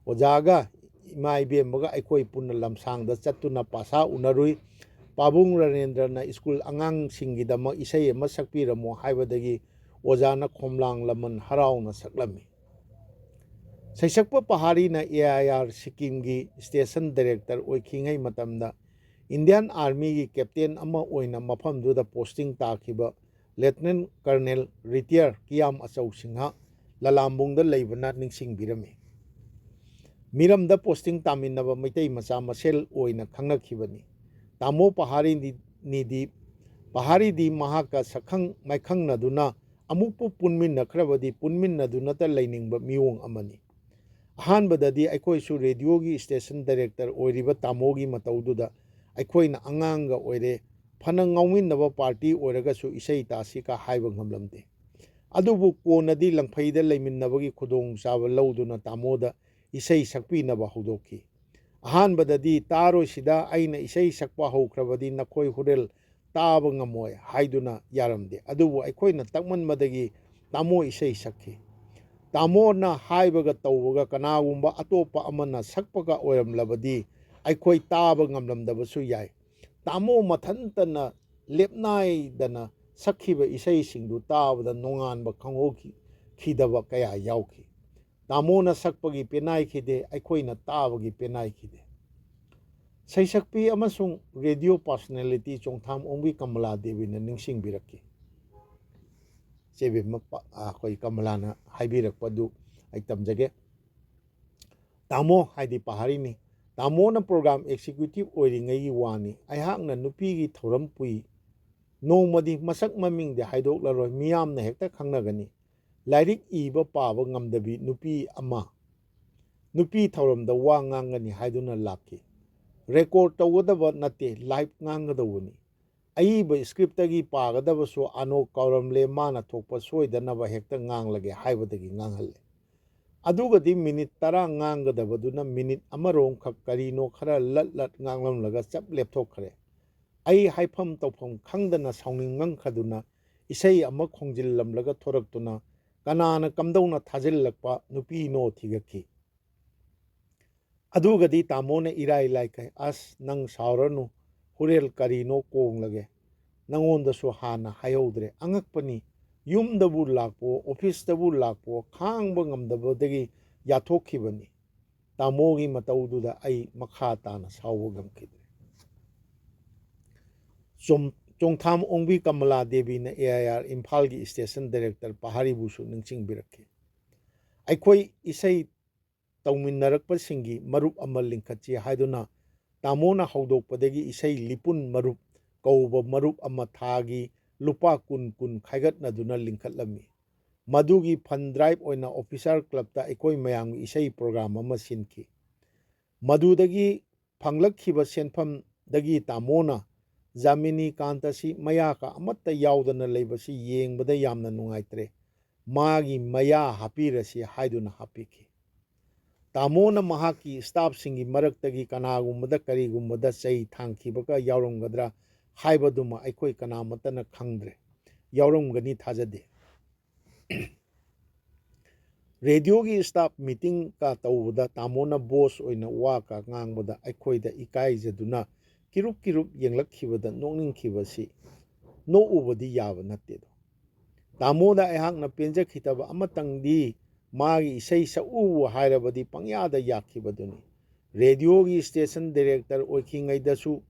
ꯑꯣꯖꯥꯒ ꯏꯃꯥ ꯏꯕꯦꯝꯃꯒ ꯑꯩꯈꯣꯏ ꯄꯨꯟꯅ ꯂꯝꯁꯥꯡꯗ ꯆꯠꯇꯨꯅ ꯄꯥꯁꯥ ꯎꯅꯔꯨꯏ꯫ ꯄꯥꯕꯨꯡ ꯔꯥꯅꯦꯟꯗ꯭ꯔꯅ ꯁ꯭ꯀꯨꯜ ꯑꯉꯥꯡꯁꯤꯡꯒꯤꯗꯃꯛ ꯏꯁꯩ ꯑꯃ ꯁꯛꯄꯤꯔꯝꯃꯣ ꯍꯥꯏꯕꯗꯒꯤ ꯑꯣꯖꯥꯅ ꯈꯣꯝꯂꯥꯡ ꯂꯃꯟ ꯍꯔꯥꯎꯅ ꯁꯛꯂꯝꯃꯤ꯫ ꯁꯩꯁꯛꯄ ꯄꯍꯥꯔꯤꯅ ꯑꯦ ꯑꯥꯏ ꯑꯥꯔ ꯁꯤꯛꯀꯤꯝꯒꯤ ꯁ꯭ꯇꯦꯁꯟ ꯗꯥꯏꯔꯦꯛꯇꯔ ꯑꯣꯏꯈꯤꯉꯩ ꯃꯇꯝꯗ ꯏꯟꯗꯤꯌꯥꯟ ꯑꯥꯔꯃꯤꯒꯤ ꯀꯦꯞꯇꯦꯟ ꯑꯃ ꯑꯣꯏꯅ ꯃꯐꯝꯗꯨꯗ ꯄꯣꯁꯇꯤꯡ ꯇꯥꯈꯤꯕ ꯂꯦꯐꯇꯤꯅꯦꯟ ꯀꯔꯅꯦꯜ ꯔꯤꯇꯤꯌꯔ ꯀꯤꯌꯥꯝ ꯑꯆꯧ ꯁꯤꯡꯍ ꯂꯂꯥꯝꯕꯨꯡꯗ ꯂꯩꯕꯅ ꯅꯤꯡꯁꯤꯡꯕꯤꯔꯝꯃꯤ꯫ ꯃꯤꯔꯝꯗ ꯄꯣꯁꯇꯤꯡ ꯇꯥꯃꯤꯟꯅꯕ ꯃꯩꯇꯩ ꯃꯆꯥ ꯃꯁꯦꯜ ꯑꯣꯏꯅ ꯈꯪꯅꯈꯤꯕꯅꯤ꯫ ꯇꯥꯃꯣ ꯄꯍꯥꯔꯤꯅꯤꯗꯤ, ꯄꯍꯥꯔꯤꯗꯤ ꯃꯍꯥꯛꯀ ꯁꯛꯈꯪ ꯃꯥꯏꯈꯪꯅꯗꯨꯅ ꯑꯃꯨꯛꯄꯨ ꯄꯨꯟꯃꯤꯟꯅꯈ꯭ꯔꯕꯗꯤ ꯄꯨꯟꯃꯤꯟꯅꯗꯨꯅꯇ ꯂꯩꯅꯤꯡꯕ ꯃꯤꯑꯣꯡ ꯑꯃꯅꯤ꯫ ꯑꯍꯥꯟꯕꯗꯗꯤ ꯑꯩꯈꯣꯏꯁꯨ ꯔꯦꯗꯤꯑꯣꯒꯤ ꯁ꯭ꯇꯦꯁꯟ ꯗꯥꯏꯔꯦꯛꯇꯔ ꯑꯣꯏꯔꯤꯕ ꯇꯥꯃꯣꯒꯤ ꯃꯇꯧꯗꯨꯗ ꯑꯩꯈꯣꯏꯅ ꯑꯉꯥꯡꯒ ꯑꯣꯏꯔꯦ, ꯐꯅ ꯉꯥꯎꯃꯤꯟꯅꯕ ꯄꯥꯔꯇꯤ ꯑꯣꯏꯔꯒꯁꯨ ꯏꯁꯩ ꯇꯥꯁꯤꯀ ꯍꯥꯏꯕ ꯉꯝꯂꯝꯗꯦ꯫ ꯑꯗꯨꯕꯨ ꯀꯣꯟꯅꯗꯤ ꯂꯪꯐꯩꯗ ꯂꯩꯃꯤꯟꯅꯕꯒꯤ ꯈꯨꯗꯣꯡꯆꯥꯕ ꯂꯧꯗꯨꯅ ꯇꯥꯃꯣꯗ ꯏꯁꯩ ꯁꯛꯄꯤꯅꯕ ꯍꯧꯗꯣꯛꯈꯤ꯫ ꯑꯍꯥꯟꯕꯗꯗꯤ ꯇꯥꯔꯣꯏꯁꯤꯗ, ꯑꯩꯅ ꯏꯁꯩ ꯁꯛꯄ ꯍꯧꯈ꯭ꯔꯕꯗꯤ ꯅꯈꯣꯏ ꯍꯣꯔꯦꯜ ꯇꯥꯕ ꯉꯝꯃꯣꯏ ꯍꯥꯏꯗꯨꯅ ꯌꯥꯔꯝꯗꯦ꯫ ꯑꯗꯨꯕꯨ ꯑꯩꯈꯣꯏꯅ ꯇꯛꯃꯟꯕꯗꯒꯤ ꯇꯥꯃꯣ ꯏꯁꯩ ꯁꯛꯈꯤ꯫ ꯇꯥꯃꯣꯅ ꯍꯥꯏꯕꯒ ꯇꯧꯕꯒ ꯀꯅꯥꯒꯨꯝꯕ ꯑꯇꯣꯞꯄ ꯑꯃꯅ ꯁꯛꯄꯒ ꯑꯣꯏꯔꯝꯂꯕꯗꯤ ꯑꯩꯈꯣꯏ ꯇꯥꯕ ꯉꯝꯂꯝꯗꯕꯁꯨ ꯌꯥꯏ꯫ ꯇꯥꯃꯣ ꯃꯊꯟꯇꯅ ꯂꯦꯞꯅꯥꯏꯗꯅ ꯁꯛꯈꯤꯕ ꯏꯁꯩꯁꯤꯡꯗꯨ ꯇꯥꯕꯗ ꯅꯣꯡꯉꯥꯟꯕ ꯈꯪꯍꯧꯈꯤꯗꯕ ꯀꯌꯥ ꯌꯥꯎꯈꯤ꯫ ꯇꯥꯃꯣꯅ ꯁꯛꯄꯒꯤ ꯄꯦꯅꯥꯏꯈꯤꯗꯦ, ꯑꯩꯈꯣꯏꯅ ꯇꯥꯕꯒꯤ ꯄꯦꯅꯥꯏꯈꯤꯗꯦ꯫ ꯁꯩꯁꯛꯄꯤ ꯑꯃꯁꯨꯡ ꯔꯦꯗꯤꯑꯣ ꯄꯥꯔꯁꯣꯅꯦꯂꯤꯇꯤ ꯆꯣꯡꯊꯥꯝ ꯑꯣꯡꯕꯤ ꯀꯃꯂꯥ ꯗꯦꯕꯤꯅ ꯅꯤꯡꯁꯤꯡꯕꯤꯔꯛꯈꯤ꯫ ꯆꯦꯕꯦꯝꯃ ꯄ-, ꯑꯩꯈꯣꯏ ꯀꯃꯂꯥꯅ ꯍꯥꯏꯕꯤꯔꯛꯄꯗꯨ ꯑꯩ ꯇꯝꯖꯒꯦ꯫ ꯇꯥꯃꯣ ꯍꯥꯏꯗꯤ ꯄꯍꯥꯔꯤꯅꯤ꯫ ꯇꯥꯃꯣꯅ ꯄ꯭ꯔꯣꯒ꯭ꯔꯥꯝ ꯑꯦꯛꯖꯤꯀ꯭ꯌꯨꯇꯤꯚ ꯑꯣꯏꯔꯤꯉꯩꯒꯤ ꯋꯥꯅꯤ꯫ ꯑꯩꯍꯥꯛꯅ ꯅꯨꯄꯤꯒꯤ ꯊꯧꯔꯝ ꯄꯨꯏ꯫ ꯅꯣꯡꯃꯗꯤ ꯃꯁꯛ ꯃꯃꯤꯡꯗꯤ ꯍꯥꯏꯗꯣꯛꯂꯔꯣꯏ, ꯃꯤꯌꯥꯝꯅ ꯍꯦꯛꯇ ꯈꯪꯅꯒꯅꯤ꯫ ꯂꯥꯏꯔꯤꯛ ꯏꯕ ꯄꯥꯕ ꯉꯝꯗꯕꯤ ꯅꯨꯄꯤ ꯑꯃ꯫ ꯅꯨꯄꯤ ꯊꯧꯔꯝꯗ ꯋꯥ ꯉꯥꯡꯒꯅꯤ ꯍꯥꯏꯗꯨꯅ ꯂꯥꯛꯈꯤ꯫ ꯔꯦꯀꯣꯔꯗ ꯇꯧꯒꯗꯕ ꯅꯠꯇꯦ, ꯂꯥꯏꯚ ꯉꯥꯡꯒꯗꯧꯕꯅꯤ꯫ ꯑꯏꯕ ꯁ꯭ꯀ꯭ꯔꯤꯞꯇꯒꯤ ꯄꯥꯒꯗꯕꯁꯨ ꯑꯅꯣꯛ ꯀꯥꯎꯔꯝꯂꯦ, ꯃꯥꯅ ꯊꯣꯛꯄ ꯁꯣꯏꯗꯅꯕ ꯍꯦꯛꯇ ꯉꯥꯡꯂꯒꯦ ꯍꯥꯏꯕꯗꯒꯤ ꯉꯥꯡꯍꯜꯂꯦ꯫ ꯑꯗꯨꯒꯗꯤ ꯃꯤꯅꯤꯠ ꯇꯔꯥ ꯉꯥꯡꯒꯗꯕꯗꯨꯅ ꯃꯤꯅꯤꯠ ꯑꯃꯔꯣꯝꯈꯛ ꯀꯔꯤꯅꯣ ꯈꯔ ꯂꯠ ꯂꯠ ꯉꯥꯡꯂꯝꯂꯒ ꯆꯞ ꯂꯦꯞꯊꯣꯛꯈ꯭ꯔꯦ꯫ ꯑꯩ ꯍꯥꯏꯐꯝ ꯇꯧꯐꯝ ꯈꯪꯗꯅ ꯁꯥꯎꯅꯤꯡꯃꯟꯈꯗꯨꯅ ꯏꯁꯩ ꯑꯃ ꯈꯣꯡꯖꯤꯜꯂꯝꯂꯒ ꯊꯣꯔꯛꯇꯨꯅ ꯀꯅꯥꯅ ꯀꯝꯗꯧꯅ ꯊꯥꯖꯤꯜꯂꯛꯄ ꯅꯨꯄꯤꯅꯣ ꯊꯤꯒꯠꯈꯤ꯫ ꯑꯗꯨꯒꯗꯤ ꯇꯥꯃꯣꯅ ꯏꯔꯥꯏ ꯂꯥꯏꯈꯩ, "ꯑꯁ, ꯅꯪ ꯁꯥꯎꯔꯅꯨ, ꯍꯣꯔꯦꯜ ꯀꯔꯤꯅꯣ ꯀꯣꯡꯂꯒꯦ, ꯅꯪꯉꯣꯟꯗꯁꯨ ꯍꯥꯟꯅ ꯍꯥꯏꯍꯧꯗ꯭ꯔꯦ꯫ ꯑꯉꯛꯄꯅꯤ, ꯌꯨꯝꯗꯕꯨ ꯂꯥꯛꯄꯣ, ꯑꯣꯐꯤꯁꯇꯕꯨ ꯂꯥꯛꯄꯣ, ꯈꯥꯡꯕ ꯉꯝꯗꯕꯗꯒꯤ ꯌꯥꯊꯣꯛꯈꯤꯕꯅꯤ꯫" ꯇꯥꯃꯣꯒꯤ ꯃꯇꯧꯗꯨꯗ ꯑꯩ ꯃꯈꯥ ꯇꯥꯅ ꯁꯥꯎꯕ ꯉꯝꯈꯤꯗ꯭ꯔꯦ꯫ ꯆꯣꯝ-, ꯆꯣꯡꯊꯥꯝ ꯑꯣꯡꯕꯤ ꯀꯃꯂꯥ ꯗꯦꯕꯤꯅ ꯑꯦ ꯑꯥꯏ ꯑꯥꯔ ꯏꯝꯐꯥꯜꯒꯤ ꯁ꯭ꯇꯦꯁꯟ ꯗꯥꯏꯔꯦꯛꯇꯔ ꯄꯍꯥꯔꯤꯕꯨꯁꯨ ꯅꯤꯡꯁꯤꯡꯕꯤꯔꯛꯈꯤ꯫ ꯑꯩꯈꯣꯏ ꯏꯁꯩ ꯇꯧꯃꯤꯟꯅꯔꯛꯄꯁꯤꯡꯒꯤ ꯃꯔꯨꯞ ꯑꯃ ꯂꯤꯡꯈꯠꯁꯤ ꯍꯥꯏꯗꯨꯅ ꯇꯥꯃꯣꯅ ꯍꯧꯗꯣꯛꯄꯗꯒꯤ ꯏꯁꯩ ꯂꯤꯄꯨꯟ ꯃꯔꯨꯞ ꯀꯧꯕ ꯃꯔꯨꯞ ꯑꯃ ꯊꯥꯒꯤ ꯂꯨꯄꯥ ꯀꯨꯟ ꯀꯨꯟ ꯈꯥꯏꯒꯠꯅꯗꯨꯅ ꯂꯤꯡꯈꯠꯂꯝꯃꯤ꯫ ꯃꯗꯨꯒꯤ ꯐꯟ ꯗ꯭ꯔꯥꯏꯚ ꯑꯣꯏꯅ ꯑꯣꯐꯤꯁꯥꯔ ꯀ꯭ꯂꯕꯇ ꯑꯩꯈꯣꯏ ꯃꯌꯥꯝꯒꯤ ꯏꯁꯩ ꯄ꯭ꯔꯣꯒ꯭ꯔꯥꯝ ꯑꯃ ꯁꯤꯟꯈꯤ꯫ ꯃꯗꯨꯗꯒꯤ ꯐꯪꯂꯛꯈꯤꯕ ꯁꯦꯟꯐꯝꯗꯒꯤ ꯇꯥꯃꯣꯅ ꯖꯥꯃꯤꯅꯤ ꯀꯥꯟꯇ ꯑꯁꯤ ꯃꯌꯥꯀ ꯑꯃꯠꯇ ꯌꯥꯎꯗꯅ ꯂꯩꯕꯁꯤ ꯌꯦꯡꯕꯗ ꯌꯥꯝꯅ ꯅꯨꯡꯉꯥꯏꯇ꯭ꯔꯦ, ꯃꯥꯒꯤ ꯃꯌꯥ ꯍꯥꯞꯄꯤꯔꯁꯤ ꯍꯥꯏꯗꯨꯅ ꯍꯥꯞꯄꯤꯈꯤ꯫ ꯇꯥꯃꯣꯅ ꯃꯍꯥꯛꯀꯤ staffꯁꯤꯡꯒꯤ ꯃꯔꯛꯇꯒꯤ ꯀꯅꯥꯒꯨꯝꯕꯗ ꯀꯔꯤꯒꯨꯝꯕꯗ ꯆꯩ ꯊꯥꯡꯈꯤꯕꯒ ꯌꯥꯎꯔꯝꯒꯗ꯭ꯔꯥ ꯍꯥꯏꯕꯗꯨꯃ ꯑꯩꯈꯣꯏ ꯀꯅꯥꯃꯠꯇꯅ ꯈꯪꯗ꯭ꯔꯦ꯫ ꯌꯥꯎꯔꯝꯒꯅꯤ ꯊꯥꯖꯗꯦ꯫ ꯔꯦꯗꯤꯑꯣꯒꯤ staff meetingꯀ ꯇꯧꯕꯗ ꯇꯥꯃꯣꯅ boss ꯑꯣꯏꯅ ꯋꯥꯀ ꯉꯥꯡꯕꯗ ꯑꯩꯈꯣꯏꯗ ꯏꯀꯥꯏꯖꯗꯨꯅ ꯀꯤꯔꯨꯞ ꯀꯤꯔꯨꯞ ꯌꯦꯡꯂꯛꯈꯤꯕꯗ ꯅꯣꯛꯅꯤꯡꯈꯤꯕꯁꯤ ꯅꯣꯛꯎꯕꯗꯤ ꯌꯥꯕ ꯅꯠꯇꯦꯗꯣ꯫ ꯇꯥꯃꯣꯗ ꯑꯩꯍꯥꯛꯅ ꯄꯦꯟꯖꯈꯤꯗꯕ ꯑꯃꯇꯪꯗꯤ ꯃꯥꯒꯤ ꯏꯁꯩ ꯁꯛꯎꯕꯨ ꯍꯥꯏꯔꯕꯗꯤ ꯄꯪꯌꯥꯗ ꯌꯥꯈꯤꯕꯗꯨꯅꯤ꯫ ꯔꯦꯗꯤꯑꯣꯒꯤ station director ꯑꯣꯏꯈꯤꯉꯩꯗꯁꯨ,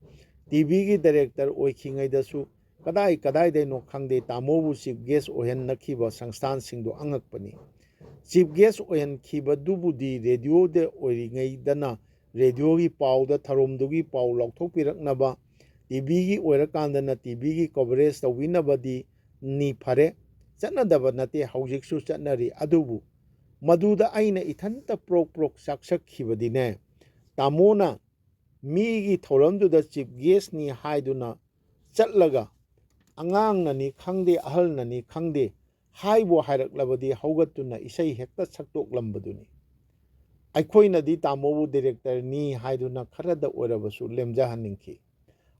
TVꯒꯤ director ꯑꯣꯏꯈꯤꯉꯩꯗꯁꯨ ꯀꯗꯥꯏ ꯀꯗꯥꯏꯗꯩꯅꯣ ꯈꯪꯗꯦ ꯇꯥꯃꯣꯕꯨ chief guest ꯑꯣꯏꯍꯟꯅꯈꯤꯕ ꯁꯪꯁꯊꯥꯟꯁꯤꯡꯗꯣ ꯑꯉꯛꯄꯅꯤ꯫ Chief guest ꯑꯣꯏꯍꯟꯈꯤꯕꯗꯨꯕꯨꯗꯤ ꯔꯦꯗꯤꯑꯣꯗ ꯑꯣꯏꯔꯤꯉꯩꯗꯅ ꯔꯦꯗꯤꯑꯣꯒꯤ ꯄꯥꯎꯗ ꯊꯧꯔꯝꯗꯨꯒꯤ ꯄꯥꯎ ꯂꯥꯎꯊꯣꯛꯄꯤꯔꯛꯅꯕ, TVꯒꯤ ꯑꯣꯏꯔꯀꯥꯟꯗꯅ TVꯒꯤ coverage ꯇꯧꯕꯤꯅꯕꯗꯤ ꯅꯤ ꯐꯔꯦ, ꯆꯠꯅꯗꯕ ꯅꯠꯇꯦ, ꯍꯧꯖꯤꯛꯁꯨ ꯆꯠꯅꯔꯤ꯫ ꯑꯗꯨꯕꯨ ꯃꯗꯨꯗ ꯑꯩꯅ ꯏꯊꯟꯇ ꯄ꯭ꯔꯣꯛ ꯄ꯭ꯔꯣꯛ ꯆꯥꯛꯆꯈꯤꯕꯗꯤꯅꯦ, ꯇꯥꯃꯣꯅ ꯃꯤꯒꯤ ꯊꯧꯔꯝꯗꯨꯗ chief guestꯅꯤ ꯍꯥꯏꯗꯨꯅ ꯆꯠꯂꯒ ꯑꯉꯥꯡꯅꯅꯤ ꯈꯪꯗꯦ, ꯑꯍꯜꯅꯅꯤ ꯈꯪꯗꯦ, ꯍꯥꯏꯕꯨ ꯍꯥꯏꯔꯛꯂꯕꯗꯤ ꯍꯧꯒꯠꯇꯨꯅ ꯏꯁꯩ ꯍꯦꯛꯇ ꯁꯛꯇꯣꯛꯂꯝꯕꯗꯨꯅꯤ꯫ ꯑꯩꯈꯣꯏꯅꯗꯤ ꯇꯥꯃꯣꯕꯨ directorꯅꯤ ꯍꯥꯏꯗꯨꯅ ꯈꯔꯗ ꯑꯣꯏꯔꯕꯁꯨ ꯂꯦꯝꯖꯍꯟꯅꯤꯡꯈꯤ꯫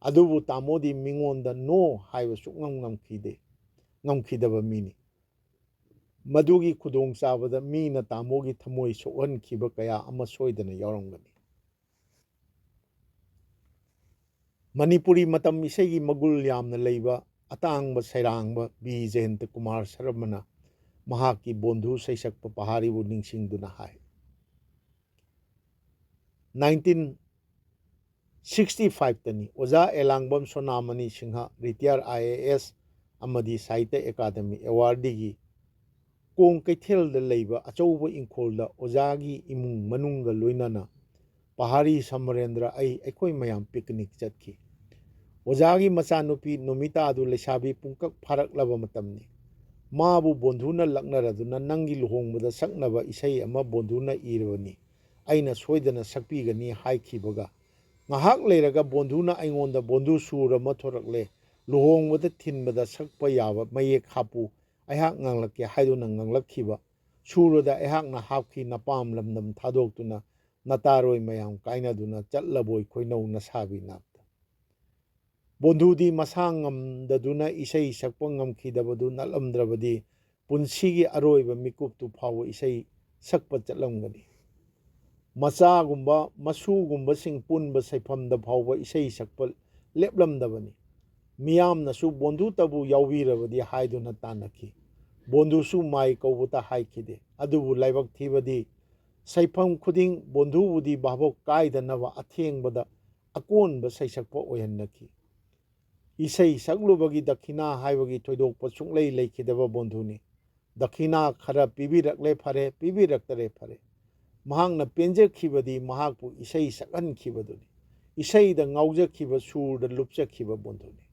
ꯑꯗꯨꯕꯨ ꯇꯥꯃꯣꯗꯤ ꯃꯤꯉꯣꯟꯗ no ꯍꯥꯏꯕ ꯁꯨꯛꯉꯝ ꯉꯝꯈꯤꯗꯦ, ꯉꯝꯈꯤꯗꯕ ꯃꯤꯅꯤ꯫ ꯃꯗꯨꯒꯤ ꯈꯨꯗꯣꯡꯆꯥꯕꯗ ꯃꯤꯅ ꯇꯥꯃꯣꯒꯤ ꯊꯃꯣꯏ ꯁꯣꯛꯍꯟꯈꯤꯕ ꯀꯌꯥ ꯑꯃ ꯁꯣꯏꯗꯅ ꯌꯥꯎꯔꯝꯒꯅꯤ꯫ ꯃꯅꯤꯄꯨꯔꯤ ꯃꯇꯝ ꯏꯁꯩꯒꯤ ꯃꯒꯨꯜ ꯌꯥꯝꯅ ꯂꯩꯕ ꯑꯇꯥꯡꯕ ꯁꯩꯔꯥꯡꯕ ꯕꯤ ꯖꯌꯟꯇ ꯀꯨꯃꯥꯔ ꯁꯔꯃꯅ ꯃꯍꯥꯛꯀꯤ ꯕꯣꯟꯙꯨ ꯁꯩꯁꯛꯄ ꯄꯍꯥꯔꯤꯕꯨ ꯅꯤꯡꯁꯤꯡꯗꯨꯅ ꯍꯥꯏ, nineteen sixty fiveꯇꯅꯤ ꯑꯣꯖꯥ ꯑꯦꯂꯥꯡꯕꯝ ꯁꯣꯅꯥꯃꯅꯤ ꯁꯤꯡꯍ, retired IAS ꯑꯃꯗꯤ ꯁꯥꯍꯤꯇ꯭ꯌ ꯑꯦꯀꯥꯗꯃꯤ awardee ꯒꯤ ꯀꯣꯡ ꯀꯩꯊꯦꯜꯗ ꯂꯩꯕ ꯑꯆꯧꯕ ꯏꯪꯈꯣꯜꯗ ꯑꯣꯖꯥꯒꯤ ꯏꯃꯨꯡ ꯃꯅꯨꯡꯒ ꯂꯣꯏꯅꯅ ꯄꯍꯥꯔꯤ ꯁꯃꯔꯦꯟꯗ꯭ꯔ ꯑꯩ ꯑꯩꯈꯣꯏ ꯃꯌꯥꯝ picnic ꯆꯠꯈꯤ꯫ ꯑꯣꯖꯥꯒꯤ ꯃꯆꯥꯅꯨꯄꯤ ꯅꯣꯃꯤꯇꯥ ꯑꯗꯨ ꯂꯩꯁꯥꯕꯤ ꯄꯨꯡꯀꯛ ꯐꯥꯔꯛꯂꯕ ꯃꯇꯝꯅꯤ꯫ ꯃꯥꯕꯨ ꯕꯣꯟꯙꯨꯅ ꯂꯛꯅꯔꯗꯨꯅ "ꯅꯪꯒꯤ ꯂꯨꯍꯣꯡꯕꯗ ꯁꯛꯅꯕ ꯏꯁꯩ ꯑꯃ ꯕꯣꯟꯙꯨꯅ ꯏꯔꯕꯅꯤ, ꯑꯩꯅ ꯁꯣꯏꯗꯅ ꯁꯛꯄꯤꯒꯅꯤ" ꯍꯥꯏꯈꯤꯕꯒ, ꯉꯥꯏꯍꯥꯛ ꯂꯩꯔꯒ ꯕꯣꯟꯙꯨꯅ ꯑꯩꯉꯣꯟꯗ "ꯕꯣꯟꯙꯨ, ꯁꯨꯔ ꯑꯃ ꯊꯣꯔꯛꯂꯦ, ꯂꯨꯍꯣꯡꯕꯗ ꯊꯤꯟꯕꯗ ꯁꯛꯄ ꯌꯥꯕ ꯃꯌꯦꯛ ꯍꯥꯞꯄꯨ, ꯑꯩꯍꯥꯛ ꯉꯥꯡꯂꯛꯀꯦ" ꯍꯥꯏꯗꯨꯅ ꯉꯥꯡꯂꯛꯈꯤꯕ ꯁꯨꯔꯗ ꯑꯩꯍꯥꯛꯅ ꯍꯥꯞꯈꯤ ꯅꯄꯥꯝ ꯂꯝꯗꯝ ꯊꯥꯗꯣꯛꯇꯨꯅ, ꯅꯇꯥꯔꯣꯏ ꯃꯌꯥꯝ ꯀꯥꯏꯅꯗꯨꯅ ꯆꯠꯂꯕꯣꯏ ꯈꯣꯏꯅꯧ ꯅꯁꯥꯕꯤ ꯅꯥꯛꯇ꯫ ꯕꯣꯟꯙꯨꯗꯤ ꯃꯁꯥ ꯉꯝꯗꯗꯨꯅ ꯏꯁꯩ ꯁꯛꯄ ꯉꯝꯈꯤꯗꯕꯗꯨ ꯅꯠꯂꯝꯗ꯭ꯔꯕꯗꯤ ꯄꯨꯟꯁꯤꯒꯤ ꯑꯔꯣꯏꯕ ꯃꯤꯀꯨꯞꯇꯨ ꯐꯥꯎꯕ ꯏꯁꯩ ꯁꯛꯄ ꯆꯠꯂꯝꯒꯅꯤ꯫ ꯃꯆꯥꯒꯨꯝꯕ ꯃꯁꯨꯒꯨꯝꯕꯁꯤꯡ ꯄꯨꯟꯕ ꯁꯩꯐꯝꯗ ꯐꯥꯎꯕ ꯏꯁꯩ ꯁꯛꯄ ꯂꯦꯞꯂꯝꯗꯕꯅꯤ꯫ ꯃꯤꯌꯥꯝꯅꯁꯨ ꯕꯣꯟꯙꯨꯇꯕꯨ ꯌꯥꯎꯕꯤꯔꯕꯗꯤ ꯍꯥꯏꯗꯨꯅ ꯇꯥꯟꯅꯈꯤ꯫ ꯕꯣꯟꯙꯨꯁꯨ ꯃꯥꯏ ꯀꯧꯕꯇ ꯍꯥꯏꯈꯤꯗꯦ꯫ ꯑꯗꯨꯕꯨ ꯂꯥꯏꯕꯛ ꯊꯤꯕꯗꯤ ꯁꯩꯐꯝ ꯈꯨꯗꯤꯡ ꯕꯣꯟꯙꯨꯕꯨꯗꯤ ꯚꯥꯕꯣꯛ ꯀꯥꯏꯗꯅꯕ ꯑꯊꯦꯡꯕꯗ ꯑꯀꯣꯟꯕ ꯁꯩꯁꯛꯄ ꯑꯣꯏꯍꯟꯅꯈꯤ꯫ ꯏꯁꯩ ꯁꯛꯂꯨꯕꯒꯤ ꯗꯈꯤꯅꯥ ꯍꯥꯏꯕꯒꯤ ꯊꯣꯏꯗꯣꯛꯄ ꯁꯨꯡꯂꯩ ꯂꯩꯈꯤꯗꯕ ꯕꯣꯟꯙꯨꯅꯤ꯫ ꯗꯈꯤꯅꯥ ꯈꯔ ꯄꯤꯕꯤꯔꯛꯂꯦ ꯐꯔꯦ, ꯄꯤꯕꯤꯔꯛꯇꯔꯦ ꯐꯔꯦ꯫ ꯃꯍꯥꯛꯅ ꯄꯦꯟꯖꯈꯤꯕꯗꯤ ꯃꯍꯥꯛꯄꯨ ꯏꯁꯩ ꯁꯛꯍꯟꯈꯤꯕꯗꯨꯅꯤ꯫ ꯏꯁꯩꯗ ꯉꯥꯎꯖꯈꯤꯕ, ꯁꯨꯔꯗ ꯂꯨꯞꯆꯈꯤꯕ ꯕꯣꯟꯙꯨꯅꯤ꯫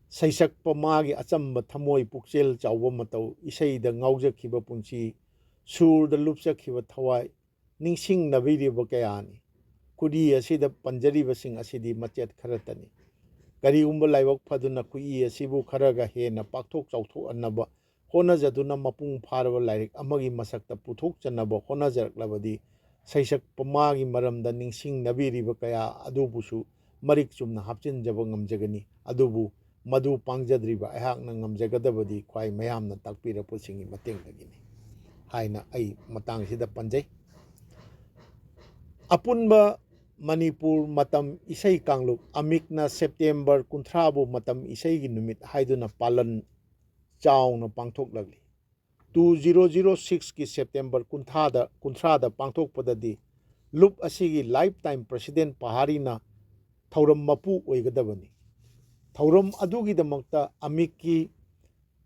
ꯁꯩꯁꯛꯄ ꯃꯥꯒꯤ ꯑꯆꯝꯕ ꯊꯃꯣꯏ, ꯄꯨꯛꯆꯦꯜ ꯆꯥꯎꯕ ꯃꯇꯧ, ꯏꯁꯩꯗ ꯉꯥꯎꯖꯈꯤꯕ ꯄꯨꯟꯁꯤ, ꯁꯨꯔꯗ ꯂꯨꯞꯆꯈꯤꯕ ꯊꯋꯥꯏ, ꯅꯤꯡꯁꯤꯡꯅꯕꯤꯔꯤꯕ ꯀꯌꯥꯅꯤ꯫ ꯈꯨꯗꯤ ꯑꯁꯤꯗ ꯄꯟꯖꯔꯤꯕꯁꯤꯡ ꯑꯁꯤꯗꯤ ꯃꯆꯦꯠ ꯈꯔꯇꯅꯤ꯫ ꯀꯔꯤꯒꯨꯝꯕ ꯂꯥꯏꯕꯛ ꯐꯗꯨꯅ ꯈꯨꯏ ꯑꯁꯤꯕꯨ ꯈꯔꯒ ꯍꯦꯟꯅ ꯄꯥꯛꯊꯣꯛ ꯆꯥꯎꯊꯣꯛꯍꯟꯅꯕ ꯍꯣꯠꯅꯖꯗꯨꯅ ꯃꯄꯨꯡ ꯐꯥꯔꯕ ꯂꯥꯏꯔꯤꯛ ꯑꯃꯒꯤ ꯃꯁꯛꯇ ꯄꯨꯊꯣꯛꯆꯅꯕ ꯍꯣꯠꯅꯖꯔꯛꯂꯕꯗꯤ ꯁꯩꯁꯛꯄ ꯃꯥꯒꯤ ꯃꯔꯝꯗ ꯅꯤꯡꯁꯤꯡꯅꯕꯤꯔꯤꯕ ꯀꯌꯥ ꯑꯗꯨꯕꯨꯁꯨ ꯃꯔꯤꯛ ꯆꯨꯝꯅ ꯍꯥꯞꯆꯤꯟꯖꯕ ꯉꯝꯖꯒꯅꯤ꯫ ꯑꯗꯨꯕꯨ ꯃꯗꯨ ꯄꯥꯡꯖꯗ꯭ꯔꯤꯕ ꯑꯩꯍꯥꯛꯅ ꯉꯝꯖꯒꯗꯕꯗꯤ ꯈ꯭ꯋꯥꯏ ꯃꯌꯥꯝꯅ ꯇꯥꯛꯄꯤꯔꯛꯄꯁꯤꯡꯒꯤ ꯃꯇꯦꯡꯗꯒꯤꯅꯤ ꯍꯥꯏꯅ ꯑꯩ ꯃꯇꯥꯡꯁꯤꯗ ꯄꯟꯖꯩ꯫ ꯑꯄꯨꯟꯕ ꯃꯅꯤꯄꯨꯔ ꯃꯇꯝ ꯏꯁꯩ ꯀꯥꯡꯂꯨꯞ ꯑꯃꯤꯛꯅ ꯁꯦꯞꯇꯦꯝꯕꯔ ꯀꯨꯟꯊ꯭ꯔꯥꯕꯨ ꯃꯇꯝ ꯏꯁꯩꯒꯤ ꯅꯨꯃꯤꯠ ꯍꯥꯏꯗꯨꯅ ꯄꯥꯂꯟ ꯆꯥꯎꯅ ꯄꯥꯡꯊꯣꯛꯂꯛꯂꯤ꯫ ꯇꯨ ꯖꯤꯔꯣ ꯖꯤꯔꯣ ꯁꯤꯛꯁꯀꯤ ꯁꯦꯞꯇꯦꯝꯕꯔ ꯀꯨꯟꯊ꯭ꯔꯥꯗ, ꯀꯨꯟꯊ꯭ꯔꯥꯗ ꯄꯥꯡꯊꯣꯛꯄꯗꯗꯤ ꯂꯨꯞ ꯑꯁꯤꯒꯤ ꯂꯥꯏꯐ ꯇꯥꯏꯝ ꯄ꯭ꯔꯁꯤꯗꯦꯟ ꯄꯍꯥꯔꯤꯅ ꯊꯧꯔꯝ ꯃꯄꯨ ꯑꯣꯏꯒꯗꯕꯅꯤ꯫ ꯊꯧꯔꯝ ꯑꯗꯨꯒꯤꯗꯃꯛꯇ ꯑꯃꯤꯛꯀꯤ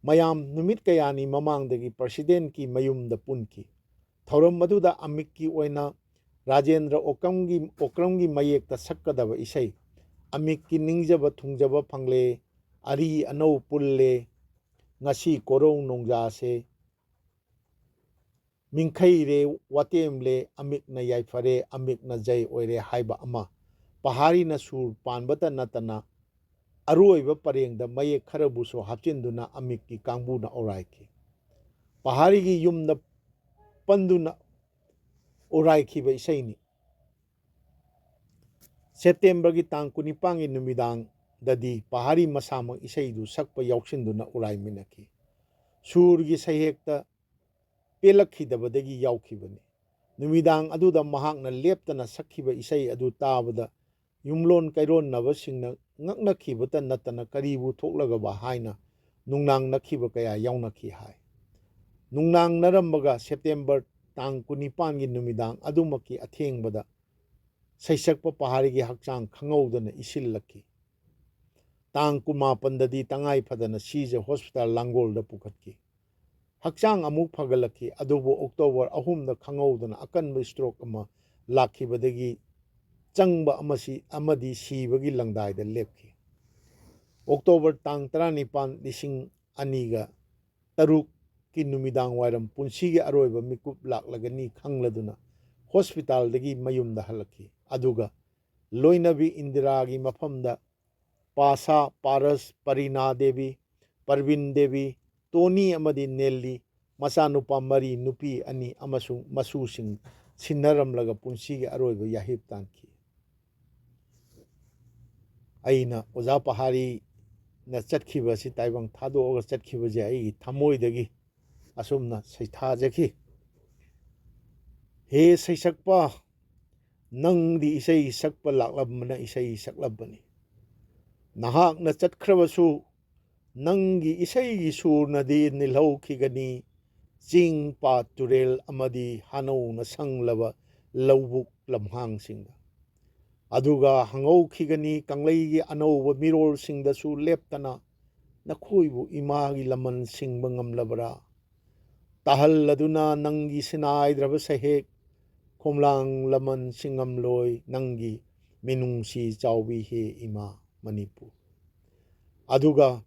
ꯃꯌꯥꯝ ꯅꯨꯃꯤꯠ ꯀꯌꯥꯅꯤ ꯃꯃꯥꯡꯗꯒꯤ ꯄ꯭ꯔꯁꯤꯗꯦꯟꯀꯤ ꯃꯌꯨꯝꯗ ꯄꯨꯟꯈꯤ꯫ ꯊꯧꯔꯝ ꯑꯗꯨꯗ ꯑꯃꯤꯛꯀꯤ ꯑꯣꯏꯅ ꯔꯥꯖꯦꯟꯗ꯭ꯔ ꯑꯣꯀ꯭ꯔꯝꯒꯤ, ꯑꯣꯀ꯭ꯔꯝꯒꯤ ꯃꯌꯦꯛꯇ ꯁꯛꯀꯗꯕ ꯏꯁꯩ, ꯑꯃꯤꯛꯀꯤ ꯅꯤꯡꯖꯕ ꯊꯨꯡꯖꯕ ꯐꯪꯂꯦ, ꯑꯔꯤ ꯑꯅꯧ ꯄꯨꯜꯂꯦ, ꯉꯁꯤ ꯀꯣꯔꯧ ꯅꯣꯡꯖꯥꯁꯦ, ꯃꯤꯡꯈꯩꯔꯦ ꯋꯥꯇꯦꯝꯂꯦ, ꯑꯃꯤꯛꯅ ꯌꯥꯏꯐꯔꯦ, ꯑꯃꯤꯛꯅ ꯖꯩ ꯑꯣꯏꯔꯦ ꯍꯥꯏꯕ ꯑꯃ ꯄꯍꯥꯔꯤꯅ ꯁꯨꯔ ꯄꯥꯟꯕꯇ ꯅꯠꯇꯅ ꯑꯔꯣꯏꯕ ꯄꯔꯦꯡꯗ ꯃꯌꯦꯛ ꯈꯔꯕꯨꯁꯨ ꯍꯥꯞꯆꯤꯟꯗꯨꯅ ꯑꯃꯤꯛꯀꯤ ꯀꯥꯡꯕꯨꯅ ꯑꯣꯔꯥꯏꯈꯤ꯫ ꯄꯍꯥꯔꯤꯒꯤ ꯌꯨꯝꯗ ꯄꯟꯗꯨꯅ ꯎꯔꯥꯏꯈꯤꯕ ꯏꯁꯩꯅꯤ꯫ ꯁꯦꯞꯇꯦꯝꯕꯔꯒꯤ ꯇꯥꯡ ꯀꯨꯟꯅꯤꯄꯥꯟꯒꯤ ꯅꯨꯃꯤꯗꯥꯡꯗꯗꯤ ꯄꯍꯥꯔꯤ ꯃꯁꯥꯃꯛ ꯏꯁꯩꯗꯨ ꯁꯛꯄ ꯌꯥꯎꯁꯤꯟꯗꯨꯅ ꯎꯔꯥꯏꯃꯤꯟꯅꯈꯤ꯫ ꯁꯨꯔꯒꯤ ꯁꯩꯍꯦꯛꯇ ꯄꯦꯜꯂꯛꯈꯤꯗꯕꯗꯒꯤ ꯌꯥꯎꯈꯤꯕꯅꯤ꯫ ꯅꯨꯃꯤꯗꯥꯡ ꯑꯗꯨꯗ ꯃꯍꯥꯛꯅ ꯂꯦꯞꯇꯅ ꯁꯛꯈꯤꯕ ꯏꯁꯩ ꯑꯗꯨ ꯇꯥꯕꯗ ꯌꯨꯝꯂꯣꯟ ꯀꯩꯔꯣꯟꯅꯕꯁꯤꯡꯅ ꯉꯛꯅꯈꯤꯕꯇ ꯅꯠꯇꯅ ꯀꯔꯤꯕꯨ ꯊꯣꯛꯂꯒꯕ ꯍꯥꯏꯅ ꯅꯨꯡꯅꯥꯡꯅꯈꯤꯕ ꯀꯌꯥ ꯌꯥꯎꯅꯈꯤ ꯍꯥꯏ꯫ ꯅꯨꯡꯅꯥꯡꯅꯔꯝꯕꯒ ꯁꯦꯞꯇꯦꯝꯕꯔ ꯇꯥꯡ ꯀꯨꯟꯅꯤꯄꯥꯟꯒꯤ ꯅꯨꯃꯤꯗꯥꯡ ꯑꯗꯨꯃꯛꯀꯤ ꯑꯊꯦꯡꯕꯗ ꯁꯩꯁꯛꯄ ꯄꯍꯥꯔꯤꯒꯤ ꯍꯛꯆꯥꯡ ꯈꯪꯍꯧꯗꯅ ꯏꯁꯤꯜꯂꯛꯈꯤ꯫ ꯇꯥꯡ ꯀꯨꯟꯃꯥꯄꯟꯗꯗꯤ ꯇꯉꯥꯏ ꯐꯗꯅ ꯁꯤꯖ ꯍꯣꯁꯄꯤꯇꯥꯜ ꯂꯥꯡꯒꯣꯜꯗ ꯄꯨꯈꯠꯈꯤ꯫ ꯍꯛꯆꯥꯡ ꯑꯃꯨꯛ ꯐꯒꯠꯂꯛꯈꯤ, ꯑꯗꯨꯕꯨ ꯑꯣꯛꯇꯣꯕꯔ ꯑꯍꯨꯝꯗ ꯈꯪꯍꯧꯗꯅ ꯑꯀꯟꯕ ꯁ꯭ꯇ꯭ꯔꯣꯛ ꯑꯃ ꯂꯥꯛꯈꯤꯕꯗꯒꯤ ꯆꯪꯕ ꯑꯃꯁꯤ-, ꯑꯃꯗꯤ ꯁꯤꯕꯒꯤ ꯂꯪꯗꯥꯏꯗ ꯂꯦꯞꯈꯤ꯫ ꯑꯣꯛꯇꯣꯕꯔ ꯇꯥꯡ ꯇꯔꯥꯅꯤꯄꯥꯟ, ꯂꯤꯁꯤꯡ ꯑꯅꯤꯒ ꯇꯔꯨꯛꯀꯤ ꯅꯨꯃꯤꯗꯥꯡ ꯋꯥꯏꯔꯝ ꯄꯨꯟꯁꯤꯒꯤ ꯑꯔꯣꯏꯕ ꯃꯤꯀꯨꯞ ꯂꯥꯛꯂꯒꯅꯤ ꯈꯪꯂꯗꯨꯅ ꯍꯣꯁꯄꯤꯇꯥꯜꯗꯒꯤ ꯃꯌꯨꯝꯗ ꯍꯜꯂꯛꯈꯤ꯫ ꯑꯗꯨꯒ ꯂꯣꯏꯅꯕꯤ ꯏꯟꯗꯤꯔꯥꯒꯤ ꯃꯐꯝꯗ ꯄꯥꯁꯥ, ꯄꯥꯔꯁ, ꯄꯔꯤꯅꯥ ꯗꯦꯕꯤ, ꯄꯔꯕꯤꯟ ꯗꯦꯕꯤ, ꯇꯣꯅꯤ ꯑꯃꯗꯤ ꯅꯦꯜꯂꯤ, ꯃꯆꯥꯅꯨꯄꯥ ꯃꯔꯤ, ꯅꯨꯄꯤ ꯑꯅꯤ ꯑꯃꯁꯨꯡ ꯃꯁꯨꯁꯤꯡ ꯁꯤꯟꯅꯔꯝꯂꯒ ꯄꯨꯟꯁꯤꯒꯤ ꯑꯔꯣꯏꯕ ꯌꯥꯍꯤꯞ ꯇꯥꯟꯈꯤ꯫ ꯑꯩꯅ ꯑꯣꯖꯥ ꯄꯍꯥꯔꯤꯅ ꯆꯠꯈꯤꯕ ꯑꯁꯤ, ꯇꯥꯏꯕꯪ ꯊꯥꯗꯣꯛꯑꯒ ꯆꯠꯈꯤꯕꯁꯦ ꯑꯩꯒꯤ ꯊꯃꯣꯏꯗꯒꯤ ꯑꯁꯨꯝꯅ ꯁꯩꯊꯥꯖꯈꯤ꯫ ꯍꯦ ꯁꯩꯁꯛꯄ, ꯅꯪꯗꯤ ꯏꯁꯩ ꯁꯛꯄ ꯂꯥꯛꯂꯝꯕꯅ ꯏꯁꯩ ꯁꯛꯂꯝꯕꯅꯤ꯫ ꯅꯍꯥꯛꯅ ꯆꯠꯈ꯭ꯔꯕꯁꯨ ꯅꯪꯒꯤ ꯏꯁꯩꯒꯤ ꯁꯨꯔꯅꯗꯤ ꯅꯤꯜꯍꯧꯈꯤꯒꯅꯤ ꯆꯤꯡ, ꯄꯥꯠ, ꯇꯨꯔꯦꯜ ꯑꯃꯗꯤ ꯍꯥꯅꯧꯅ ꯁꯪꯂꯕ ꯂꯧꯕꯨꯛ ꯂꯝꯍꯥꯡꯁꯤꯡꯗ꯫ ꯑꯗꯨꯒ ꯍꯪꯍꯧꯈꯤꯒꯅꯤ ꯀꯪꯂꯩꯒꯤ ꯑꯅꯧꯕ ꯃꯤꯔꯣꯜꯁꯤꯡꯗꯁꯨ ꯂꯦꯞꯇꯅ, "ꯅꯈꯣꯏꯕꯨ ꯏꯃꯥꯒꯤ ꯂꯃꯟ ꯁꯤꯡꯕ ꯉꯝꯂꯕ꯭ꯔꯥ? ꯇꯥꯍꯜꯂꯗꯨꯅ ꯅꯪꯒꯤ ꯁꯤꯟꯅꯥꯏꯗ꯭ꯔꯕ ꯁꯩꯍꯦꯛ, ꯈꯣꯝꯂꯥꯡ ꯂꯃꯟ ꯁꯤꯡꯉꯝꯂꯣꯏ ꯅꯪꯒꯤ ꯃꯤꯅꯨꯡꯁꯤ ꯆꯥꯎꯕꯤ ꯍꯦ ꯏꯃꯥ ꯃꯅꯤꯄꯨꯔ"꯫ ꯑꯗꯨꯒ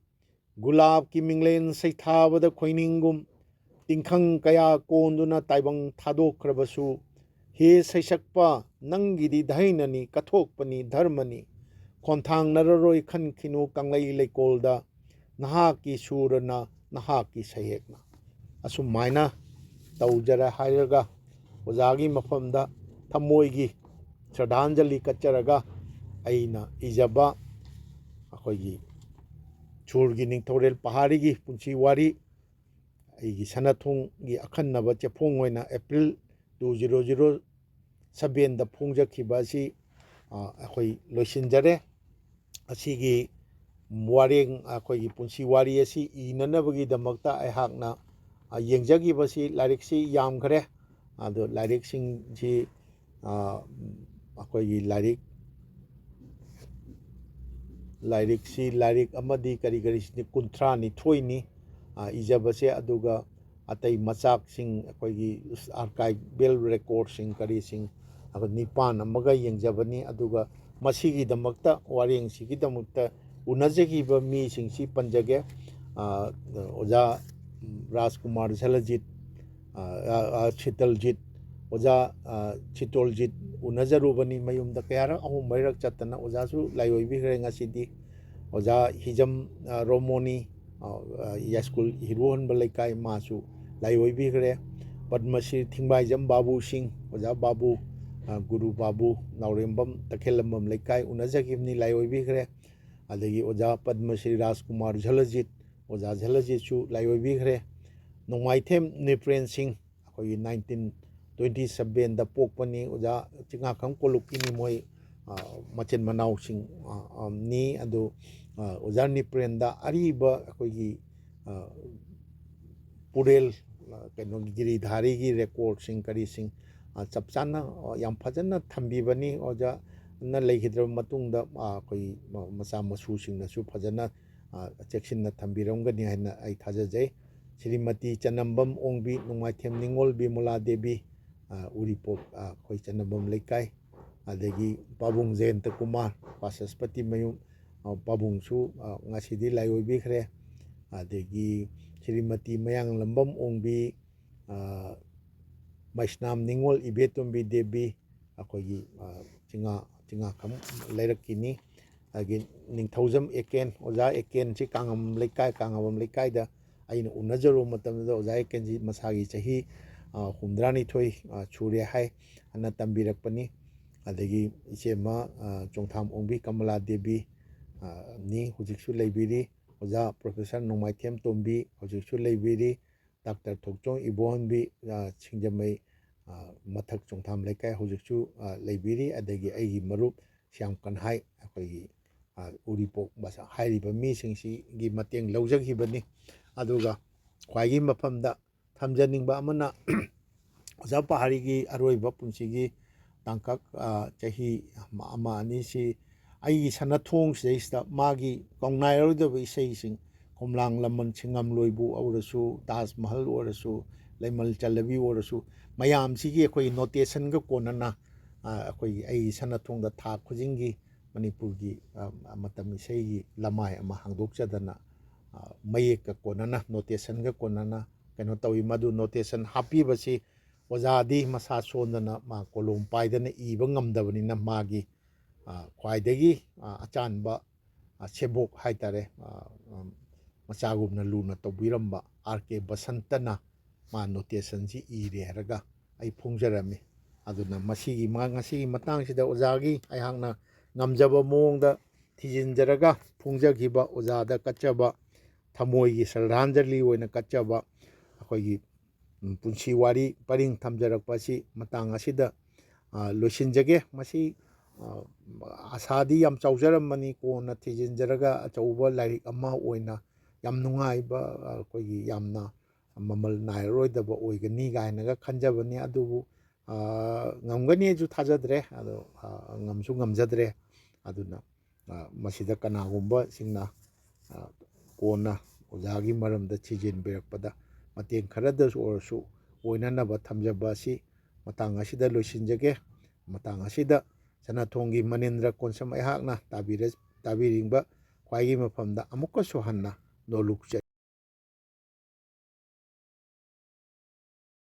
ꯒꯨꯂꯥꯞꯀꯤ ꯃꯤꯡꯂꯦꯟ ꯁꯩꯊꯥꯕꯗ ꯈꯣꯏꯅꯤꯡꯒꯨꯝ ꯇꯤꯡꯈꯪ ꯀꯌꯥ ꯀꯣꯟꯗꯨꯅ ꯇꯥꯏꯕꯪ ꯊꯥꯗꯣꯛꯈ꯭ꯔꯕꯁꯨ, ꯍꯦ ꯁꯩꯁꯛꯄ, ꯅꯪꯒꯤꯗꯤ ꯙꯩꯅꯅꯤ, ꯀꯠꯊꯣꯛꯄꯅꯤ, ꯙꯔꯃꯅꯤ, ꯈꯣꯟꯊꯥꯡꯅꯔꯔꯣꯏ ꯈꯟꯈꯤꯅꯨ ꯀꯪꯂꯩ ꯂꯩꯀꯣꯜꯗ, ꯅꯍꯥꯛꯀꯤ ꯁꯨꯔꯅ, ꯅꯍꯥꯛꯀꯤ ꯁꯩꯍꯦꯛꯅ꯫ ꯑꯁꯨꯃꯥꯏꯅ ꯇꯧꯖꯔꯦ ꯍꯥꯏꯔꯒ ꯑꯣꯖꯥꯒꯤ ꯃꯐꯝꯗ ꯊꯃꯣꯏꯒꯤ ꯁ꯭ꯔꯗꯥꯟꯖꯂꯤ ꯀꯠꯆꯔꯒ ꯑꯩꯅ ꯏꯖꯕ ꯑꯩꯈꯣꯏꯒꯤ ꯁꯨꯔꯒꯤ ꯅꯤꯡꯊꯧꯔꯦꯜ ꯄꯍꯥꯔꯤꯒꯤ ꯄꯨꯟꯁꯤ ꯋꯥꯔꯤ ꯑꯩꯒꯤ ꯁꯅꯥꯊꯣꯡꯒꯤ ꯑꯈꯟꯅꯕ ꯆꯦꯐꯣꯡ ꯑꯣꯏꯅ ꯑꯦꯄ꯭ꯔꯤꯜ two zero zero sevenꯗ ꯐꯣꯡꯖꯈꯤꯕ ꯑꯁꯤ ꯑꯩꯈꯣꯏ ꯂꯣꯏꯁꯤꯟꯖꯔꯦ꯫ ꯑꯁꯤꯒꯤ ꯋꯥꯔꯦꯡ ꯑꯩꯈꯣꯏꯒꯤ ꯄꯨꯟꯁꯤ ꯋꯥꯔꯤ ꯑꯁꯤ ꯏꯅꯅꯕꯒꯤꯗꯃꯛꯇ ꯑꯩꯍꯥꯛꯅ ꯌꯦꯡꯖꯈꯤꯕꯁꯤ ꯂꯥꯏꯔꯤꯛꯁꯤ ꯌꯥꯝꯈ꯭ꯔꯦ꯫ ꯑꯗꯣ ꯂꯥꯏꯔꯤꯛꯁꯤꯡꯁꯤ ꯑꯩꯈꯣꯏꯒꯤ ꯂꯥꯏꯔꯤꯛ ꯂꯥꯏꯔꯤꯛꯁꯤ ꯂꯥꯏꯔꯤꯛ ꯑꯃꯗꯤ ꯀꯔꯤ ꯀꯔꯤꯁꯤꯗꯤ ꯀꯨꯟꯊ꯭ꯔꯥ ꯅꯤꯊꯣꯏꯅꯤ ꯏꯖꯕꯁꯦ꯫ ꯑꯗꯨꯒ ꯑꯇꯩ ꯃꯆꯥꯛꯁꯤꯡ ꯑꯩꯈꯣꯏꯒꯤ ꯑꯥꯔꯀꯥꯏꯚꯦꯜ ꯔꯦꯀꯣꯔꯠꯁꯤꯡ ꯀꯔꯤꯁꯤꯡ ꯅꯤꯄꯥꯟ ꯑꯃꯒ ꯌꯦꯡꯖꯕꯅꯤ꯫ ꯑꯗꯨꯒ ꯃꯁꯤꯒꯤꯗꯃꯛꯇ ꯋꯥꯔꯦꯡꯁꯤꯒꯤꯗꯃꯛꯇ ꯎꯅꯖꯈꯤꯕ ꯃꯤꯁꯤꯡꯁꯤ ꯄꯟꯖꯒꯦ꯫ ꯑꯣꯖꯥ ꯔꯥꯖꯀꯨꯃꯥꯔ ꯁꯤꯇꯜꯖꯤꯠ, ꯁꯤꯇꯜꯖꯤꯠ, ꯑꯣꯖꯥ ꯁꯤꯇꯣꯜꯖꯤꯠ ꯎꯅꯖꯔꯨꯕꯅꯤ꯫ ꯃꯌꯨꯝꯗ ꯀꯌꯥꯔꯛ ꯑꯍꯨꯝ ꯃꯔꯤꯔꯛ ꯆꯠꯇꯅ ꯑꯣꯖꯥꯁꯨ ꯂꯥꯏ ꯑꯣꯏꯕꯤꯈ꯭ꯔꯦ ꯉꯁꯤꯗꯤ꯫ ꯑꯣꯖꯥ ꯍꯤꯖꯝ ꯔꯣꯃꯣꯅꯤ, ꯌꯥꯏꯁ꯭ꯀꯨꯜ ꯍꯤꯔꯨ ꯍꯟꯕ ꯂꯩꯀꯥꯏ, ꯃꯥꯁꯨ ꯂꯥꯏ ꯑꯣꯏꯕꯤꯈ꯭ꯔꯦ꯫ ꯄꯗꯃꯁ꯭ꯔꯤ ꯊꯤꯡꯕꯥꯏꯖꯝ ꯕꯥꯕꯨ ꯁꯤꯡ, ꯑꯣꯖꯥ ꯕꯥꯕꯨ, ꯒꯨꯔꯨ ꯕꯥꯕꯨ, ꯅꯥꯎꯔꯦꯝꯕꯝ ꯇꯈꯦꯜꯂꯝꯕꯝ ꯂꯩꯀꯥꯏ ꯎꯅꯖꯈꯤꯕꯅꯤ, ꯂꯥꯏ ꯑꯣꯏꯕꯤꯈ꯭ꯔꯦ꯫ ꯑꯗꯒꯤ ꯑꯣꯖꯥ ꯄꯗꯃꯁ꯭ꯔꯤ ꯔꯥꯖꯀꯨꯃꯥꯔ ꯖꯂꯖꯤꯠ, ꯑꯣꯖꯥ ꯖꯂꯖꯤꯠꯁꯨ ꯂꯥꯏ ꯑꯣꯏꯕꯤꯈ꯭ꯔꯦ꯫ ꯅꯣꯡꯃꯥꯏꯊꯦꯝ ꯅꯤꯄ꯭ꯔꯦꯟ ꯁꯤꯡ, ꯑꯩꯈꯣꯏꯒꯤ nineteen twenty sevenꯗ ꯄꯣꯛꯄꯅꯤ꯫ ꯑꯣꯖꯥ ꯆꯤꯉꯥꯈꯝ ꯀꯣꯂꯨꯞꯀꯤꯅꯤ ꯃꯣꯏ, ꯃꯆꯤꯟ ꯃꯅꯥꯎꯁꯤꯡ ꯅꯤ꯫ ꯑꯗꯨ ꯑꯣꯖꯥ ꯅꯤꯄ꯭ꯔꯦꯟꯗ ꯑꯔꯤꯕ ꯑꯩꯈꯣꯏꯒꯤ ꯄꯨꯔꯦꯜ, ꯀꯩꯅꯣꯒꯤ ꯒꯤꯔꯤꯙꯥꯔꯤꯒꯤ ꯔꯦꯀꯣꯔꯠꯁꯤꯡ ꯀꯔꯤꯁꯤꯡ ꯆꯞ ꯆꯥꯅ ꯌꯥꯝ ꯐꯖꯅ ꯊꯝꯕꯤꯕꯅꯤ꯫ ꯑꯣꯖꯥꯅ ꯂꯩꯈꯤꯗ꯭ꯔꯕ ꯃꯇꯨꯡꯗ ꯑꯩꯈꯣꯏ ꯃꯆꯥ ꯃꯁꯨꯁꯤꯡꯅꯁꯨ ꯐꯖꯅ ꯆꯦꯛꯁꯤꯟꯅ ꯊꯝꯕꯤꯔꯝꯒꯅꯤ ꯍꯥꯏꯅ ꯑꯩ ꯊꯥꯖꯖꯩ꯫ ꯁ꯭ꯔꯤꯃꯇꯤ ꯆꯅꯝꯕꯝ ꯑꯣꯡꯕꯤ, ꯅꯣꯡꯃꯥꯏꯊꯦꯝ ꯅꯤꯉꯣꯜ ꯕꯤꯃꯣꯂꯥ ꯗꯦꯕꯤ, ꯎꯔꯤꯄꯣꯛ ꯑꯩꯈꯣꯏ ꯆꯅꯝꯕꯝ ꯂꯩꯀꯥꯏ, ꯑꯗꯒꯤ ꯄꯥꯕꯨꯡ ꯖꯌꯟꯇ ꯀꯨꯃꯥꯔ, ꯄꯥꯁꯁꯄꯇꯤ ꯃꯌꯨꯝ, ꯄꯥꯕꯨꯡꯁꯨ ꯉꯁꯤꯗꯤ ꯂꯥꯏ ꯑꯣꯏꯕꯤꯈ꯭ꯔꯦ꯫ ꯑꯗꯒꯤ ꯁ꯭ꯔꯤꯃꯇꯤ ꯃꯌꯥꯡꯂꯝꯕꯝ ꯑꯣꯡꯕꯤ, ꯃꯩꯁꯅꯥꯝ ꯅꯤꯉꯣꯜ ꯏꯕꯦꯇꯣꯝꯕꯤ ꯗꯦꯕꯤ, ꯑꯩꯈꯣꯏꯒꯤ ꯆꯤꯉꯥ ꯆꯤꯉꯥꯈꯝ ꯂꯩꯔꯛꯀꯤꯅꯤ꯫ ꯑꯗꯒꯤ ꯅꯤꯡꯊꯧꯖꯝ ꯑꯦꯀꯦꯟ, ꯑꯣꯖꯥ ꯑꯦꯀꯦꯟꯁꯤ ꯀꯥꯡꯉꯝ ꯂꯩꯀꯥꯏ, ꯀꯥꯡꯉꯝꯕꯝ ꯂꯩꯀꯥꯏꯗ ꯑꯩꯅ ꯎꯅꯖꯔꯨꯕ ꯃꯇꯝꯗꯨꯗ ꯑꯣꯖꯥ ꯑꯦ ꯀꯦꯟꯖꯤ ꯃꯁꯥꯒꯤ ꯆꯍꯤ, ꯑ, ꯍꯨꯝꯗ꯭ꯔꯥꯅꯤꯊꯣꯏ, ꯑ, ꯁꯨꯔꯦ ꯍꯥꯏ, ꯑꯅ ꯇꯝꯕꯤꯔꯛꯄꯅꯤ꯫ ꯑꯗꯒꯤ ꯏꯆꯦꯃ, ꯑ, ꯆꯣꯡꯊꯥꯝ ꯑꯣꯡꯕꯤ ꯀꯃꯂꯥ ꯗꯦꯕꯤ, ꯑ, ꯅꯤ ꯍꯧꯖꯤꯛꯁꯨ ꯂꯩꯕꯤꯔꯤ꯫ ꯑꯣꯖꯥ ꯄ꯭ꯔꯣꯐꯦꯁꯔ ꯅꯣꯡꯃꯥꯏꯊꯦꯝ ꯇꯣꯝꯕꯤ ꯍꯧꯖꯤꯛꯁꯨ ꯂꯩꯕꯤꯔꯤ꯫ ꯗꯥꯛꯇꯔ ꯊꯣꯛꯆꯣꯝ ꯏꯕꯣꯍꯟꯕꯤ, ꯑ, ꯁꯤꯡꯖꯃꯩ, ꯑ, ꯃꯊꯛ ꯆꯣꯡꯊꯥꯝ ꯂꯩꯀꯥꯏ ꯍꯧꯖꯤꯛꯁꯨ, ꯑ, ꯂꯩꯕꯤꯔꯤ꯫ ꯑꯗꯒꯤ ꯑꯩꯒꯤ ꯃꯔꯨꯞ ꯁ꯭ꯌꯥꯝ ꯀꯟꯍꯥꯏ, ꯑꯩꯈꯣꯏꯒꯤ, ꯑ, ꯎꯔꯤꯄꯣꯛ ꯃꯆꯥ ꯍꯥꯏꯔꯤꯕ ꯃꯤꯁꯤꯡꯁꯤꯒꯤ ꯃꯇꯦꯡ ꯂꯧꯖꯈꯤꯕꯅꯤ꯫ ꯑꯗꯨꯒ ꯈ꯭ꯋꯥꯏꯒꯤ ꯃꯐꯝꯗ ꯊꯝꯖꯅꯤꯡꯕ ꯑꯃꯅ, ꯑꯣꯖꯥ ꯄꯍꯥꯔꯤꯒꯤ ꯑꯔꯣꯏꯕ ꯄꯨꯟꯁꯤꯒꯤ ꯇꯥꯡꯀꯛ, ꯑ, ꯆꯍꯤ ꯑꯃ, ꯑꯃ ꯑꯅꯤꯁꯤ ꯑꯩꯒꯤ ꯁꯅꯥꯊꯣꯡꯁꯤꯗꯩꯁꯤꯗ ꯃꯥꯒꯤ ꯀꯥꯎꯅꯥꯏꯔꯣꯏꯗꯕ ꯏꯁꯩꯁꯤꯡ, ꯈꯣꯝꯂꯥꯡ ꯂꯃꯟ ꯁꯤꯡꯉꯝꯂꯣꯏꯕꯨ ꯑꯣꯏꯔꯁꯨ, ꯇꯥꯖ ꯃꯍꯜ ꯑꯣꯏꯔꯁꯨ, ꯂꯩꯃꯜ ꯆꯜꯂꯕꯤ ꯑꯣꯏꯔꯁꯨ, ꯃꯌꯥꯝꯁꯤꯒꯤ ꯑꯩꯈꯣꯏꯒꯤ ꯅꯣꯇꯦꯁꯟꯒ ꯀꯣꯟꯅꯅ, ꯑ, ꯑꯩꯈꯣꯏꯒꯤ ꯑꯩꯒꯤ ꯁꯅꯥꯊꯣꯡꯗ ꯊꯥ ꯈꯨꯗꯤꯡꯒꯤ ꯃꯅꯤꯄꯨꯔꯒꯤ, ꯑ, ꯃꯇꯝ ꯏꯁꯩꯒꯤ ꯂꯃꯥꯏ ꯑꯃ ꯍꯥꯡꯗꯣꯛꯆꯗꯅ, ꯑ, ꯃꯌꯦꯛꯀ ꯀꯣꯟꯅꯅ, ꯅꯣꯇꯦꯁꯟꯒ ꯀꯣꯟꯅꯅ ꯀꯩꯅꯣ ꯇꯧꯏ꯫ ꯃꯗꯨ ꯅꯣꯇꯦꯁꯟ ꯍꯥꯞꯄꯤꯕꯁꯤ ꯑꯣꯖꯥꯗꯤ ꯃꯁꯥ ꯁꯣꯟꯗꯅ ꯃꯥ ꯀꯣꯂꯣꯝ ꯄꯥꯏꯗꯅ ꯏꯕ ꯉꯝꯗꯕꯅꯤꯅ ꯃꯥꯒꯤ, ꯑ, ꯈ꯭ꯋꯥꯏꯗꯒꯤ, ꯑ, ꯑꯆꯥꯟꯕ, ꯑ, ꯁꯦꯕꯣꯛ ꯍꯥꯏꯇꯥꯔꯦ, ꯑ, ꯎꯝ, ꯃꯆꯥꯒꯨꯝꯅ ꯂꯨꯅ ꯇꯧꯕꯤꯔꯝꯕ ꯑꯥꯔ ꯀꯦ ꯕꯁꯟꯇꯅ ꯃꯥ ꯅꯣꯇꯦꯁꯟꯁꯤ ꯏꯔꯦ ꯍꯥꯏꯔꯒ ꯑꯩ ꯐꯣꯡꯖꯔꯝꯃꯤ꯫ ꯑꯗꯨꯅ ꯃꯁꯤꯒꯤ ꯃꯥ-, ꯉꯁꯤꯒꯤ ꯃꯇꯥꯡꯁꯤꯗ ꯑꯣꯖꯥꯒꯤ ꯑꯩꯍꯥꯛꯅ ꯉꯝꯖꯕ ꯃꯑꯣꯡꯗ ꯊꯤꯖꯤꯟꯖꯔꯒ ꯐꯣꯡꯖꯈꯤꯕ ꯑꯣꯖꯥꯗ ꯀꯠꯆꯕ ꯊꯃꯣꯏꯒꯤ ꯁ꯭ꯔꯗꯥꯟꯖꯂꯤ ꯑꯣꯏꯅ ꯀꯠꯆꯕ ꯑꯩꯈꯣꯏꯒꯤ, ꯎꯝ, ꯄꯨꯟꯁꯤ ꯋꯥꯔꯤ ꯄꯔꯤꯡ ꯊꯝꯖꯔꯛꯄ ꯑꯁꯤ ꯃꯇꯥꯡ ꯑꯁꯤꯗ, ꯑ, ꯂꯣꯏꯁꯤꯟꯖꯒꯦ꯫ ꯃꯁꯤ, ꯑ, ꯑꯁꯥꯗꯤ ꯌꯥꯝ ꯆꯥꯎꯖꯔꯝꯕꯅꯤ, ꯀꯣꯟꯅ ꯊꯤꯖꯤꯟꯖꯔꯒ ꯑꯆꯧꯕ ꯂꯥꯏꯔꯤꯛ ꯑꯃ ꯑꯣꯏꯅ ꯌꯥꯝ ꯅꯨꯡꯉꯥꯏꯕ, ꯑ, ꯑꯩꯈꯣꯏꯒꯤ ꯌꯥꯝꯅ ꯃꯃꯜ ꯅꯥꯏꯔꯔꯣꯏꯗꯕ ꯑꯣꯏꯒꯅꯤ ꯀꯥꯏꯅꯒ ꯈꯟꯖꯕꯅꯤ꯫ ꯑꯗꯨꯕꯨ, ꯑ, ꯉꯝꯒꯅꯤꯁꯨ ꯊꯥꯖꯗ꯭ꯔꯦ꯫ ꯑꯗꯣ, ꯑ, ꯉꯝꯁꯨ ꯉꯝꯖꯗ꯭ꯔꯦ꯫ ꯑꯗꯨꯅ, ꯑ, ꯃꯁꯤꯗ ꯀꯅꯥꯒꯨꯝꯕꯁꯤꯡꯅ, ꯑ, ꯀꯣꯟꯅ ꯑꯣꯖꯥꯒꯤ ꯃꯔꯝꯗ ꯊꯤꯖꯤꯟꯕꯤꯔꯛꯄꯗ ꯃꯇꯦꯡ ꯈꯔꯗꯁꯨ ꯑꯣꯏꯔꯁꯨ ꯑꯣꯏꯅꯅꯕ ꯊꯝꯖꯕ ꯑꯁꯤ ꯃꯇꯥꯡ ꯑꯁꯤꯗ ꯂꯣꯏꯁꯤꯟꯖꯒꯦ꯫ ꯃꯇꯥꯡ ꯑꯁꯤꯗ ꯁꯅꯥꯊꯣꯡꯒꯤ ꯃꯅꯤꯟꯗ꯭ꯔ ꯀꯣꯟꯁꯝ ꯑꯩꯍꯥꯛꯅ ꯇꯥꯕꯤꯔ-, ꯇꯥꯕꯤꯔꯤꯕ ꯈ꯭ꯋꯥꯏꯒꯤ ꯃꯐꯝꯗ ꯑꯃꯨꯛꯀꯁꯨ ꯍꯟꯅ ꯅꯣꯂꯨꯛꯆꯔꯤ꯫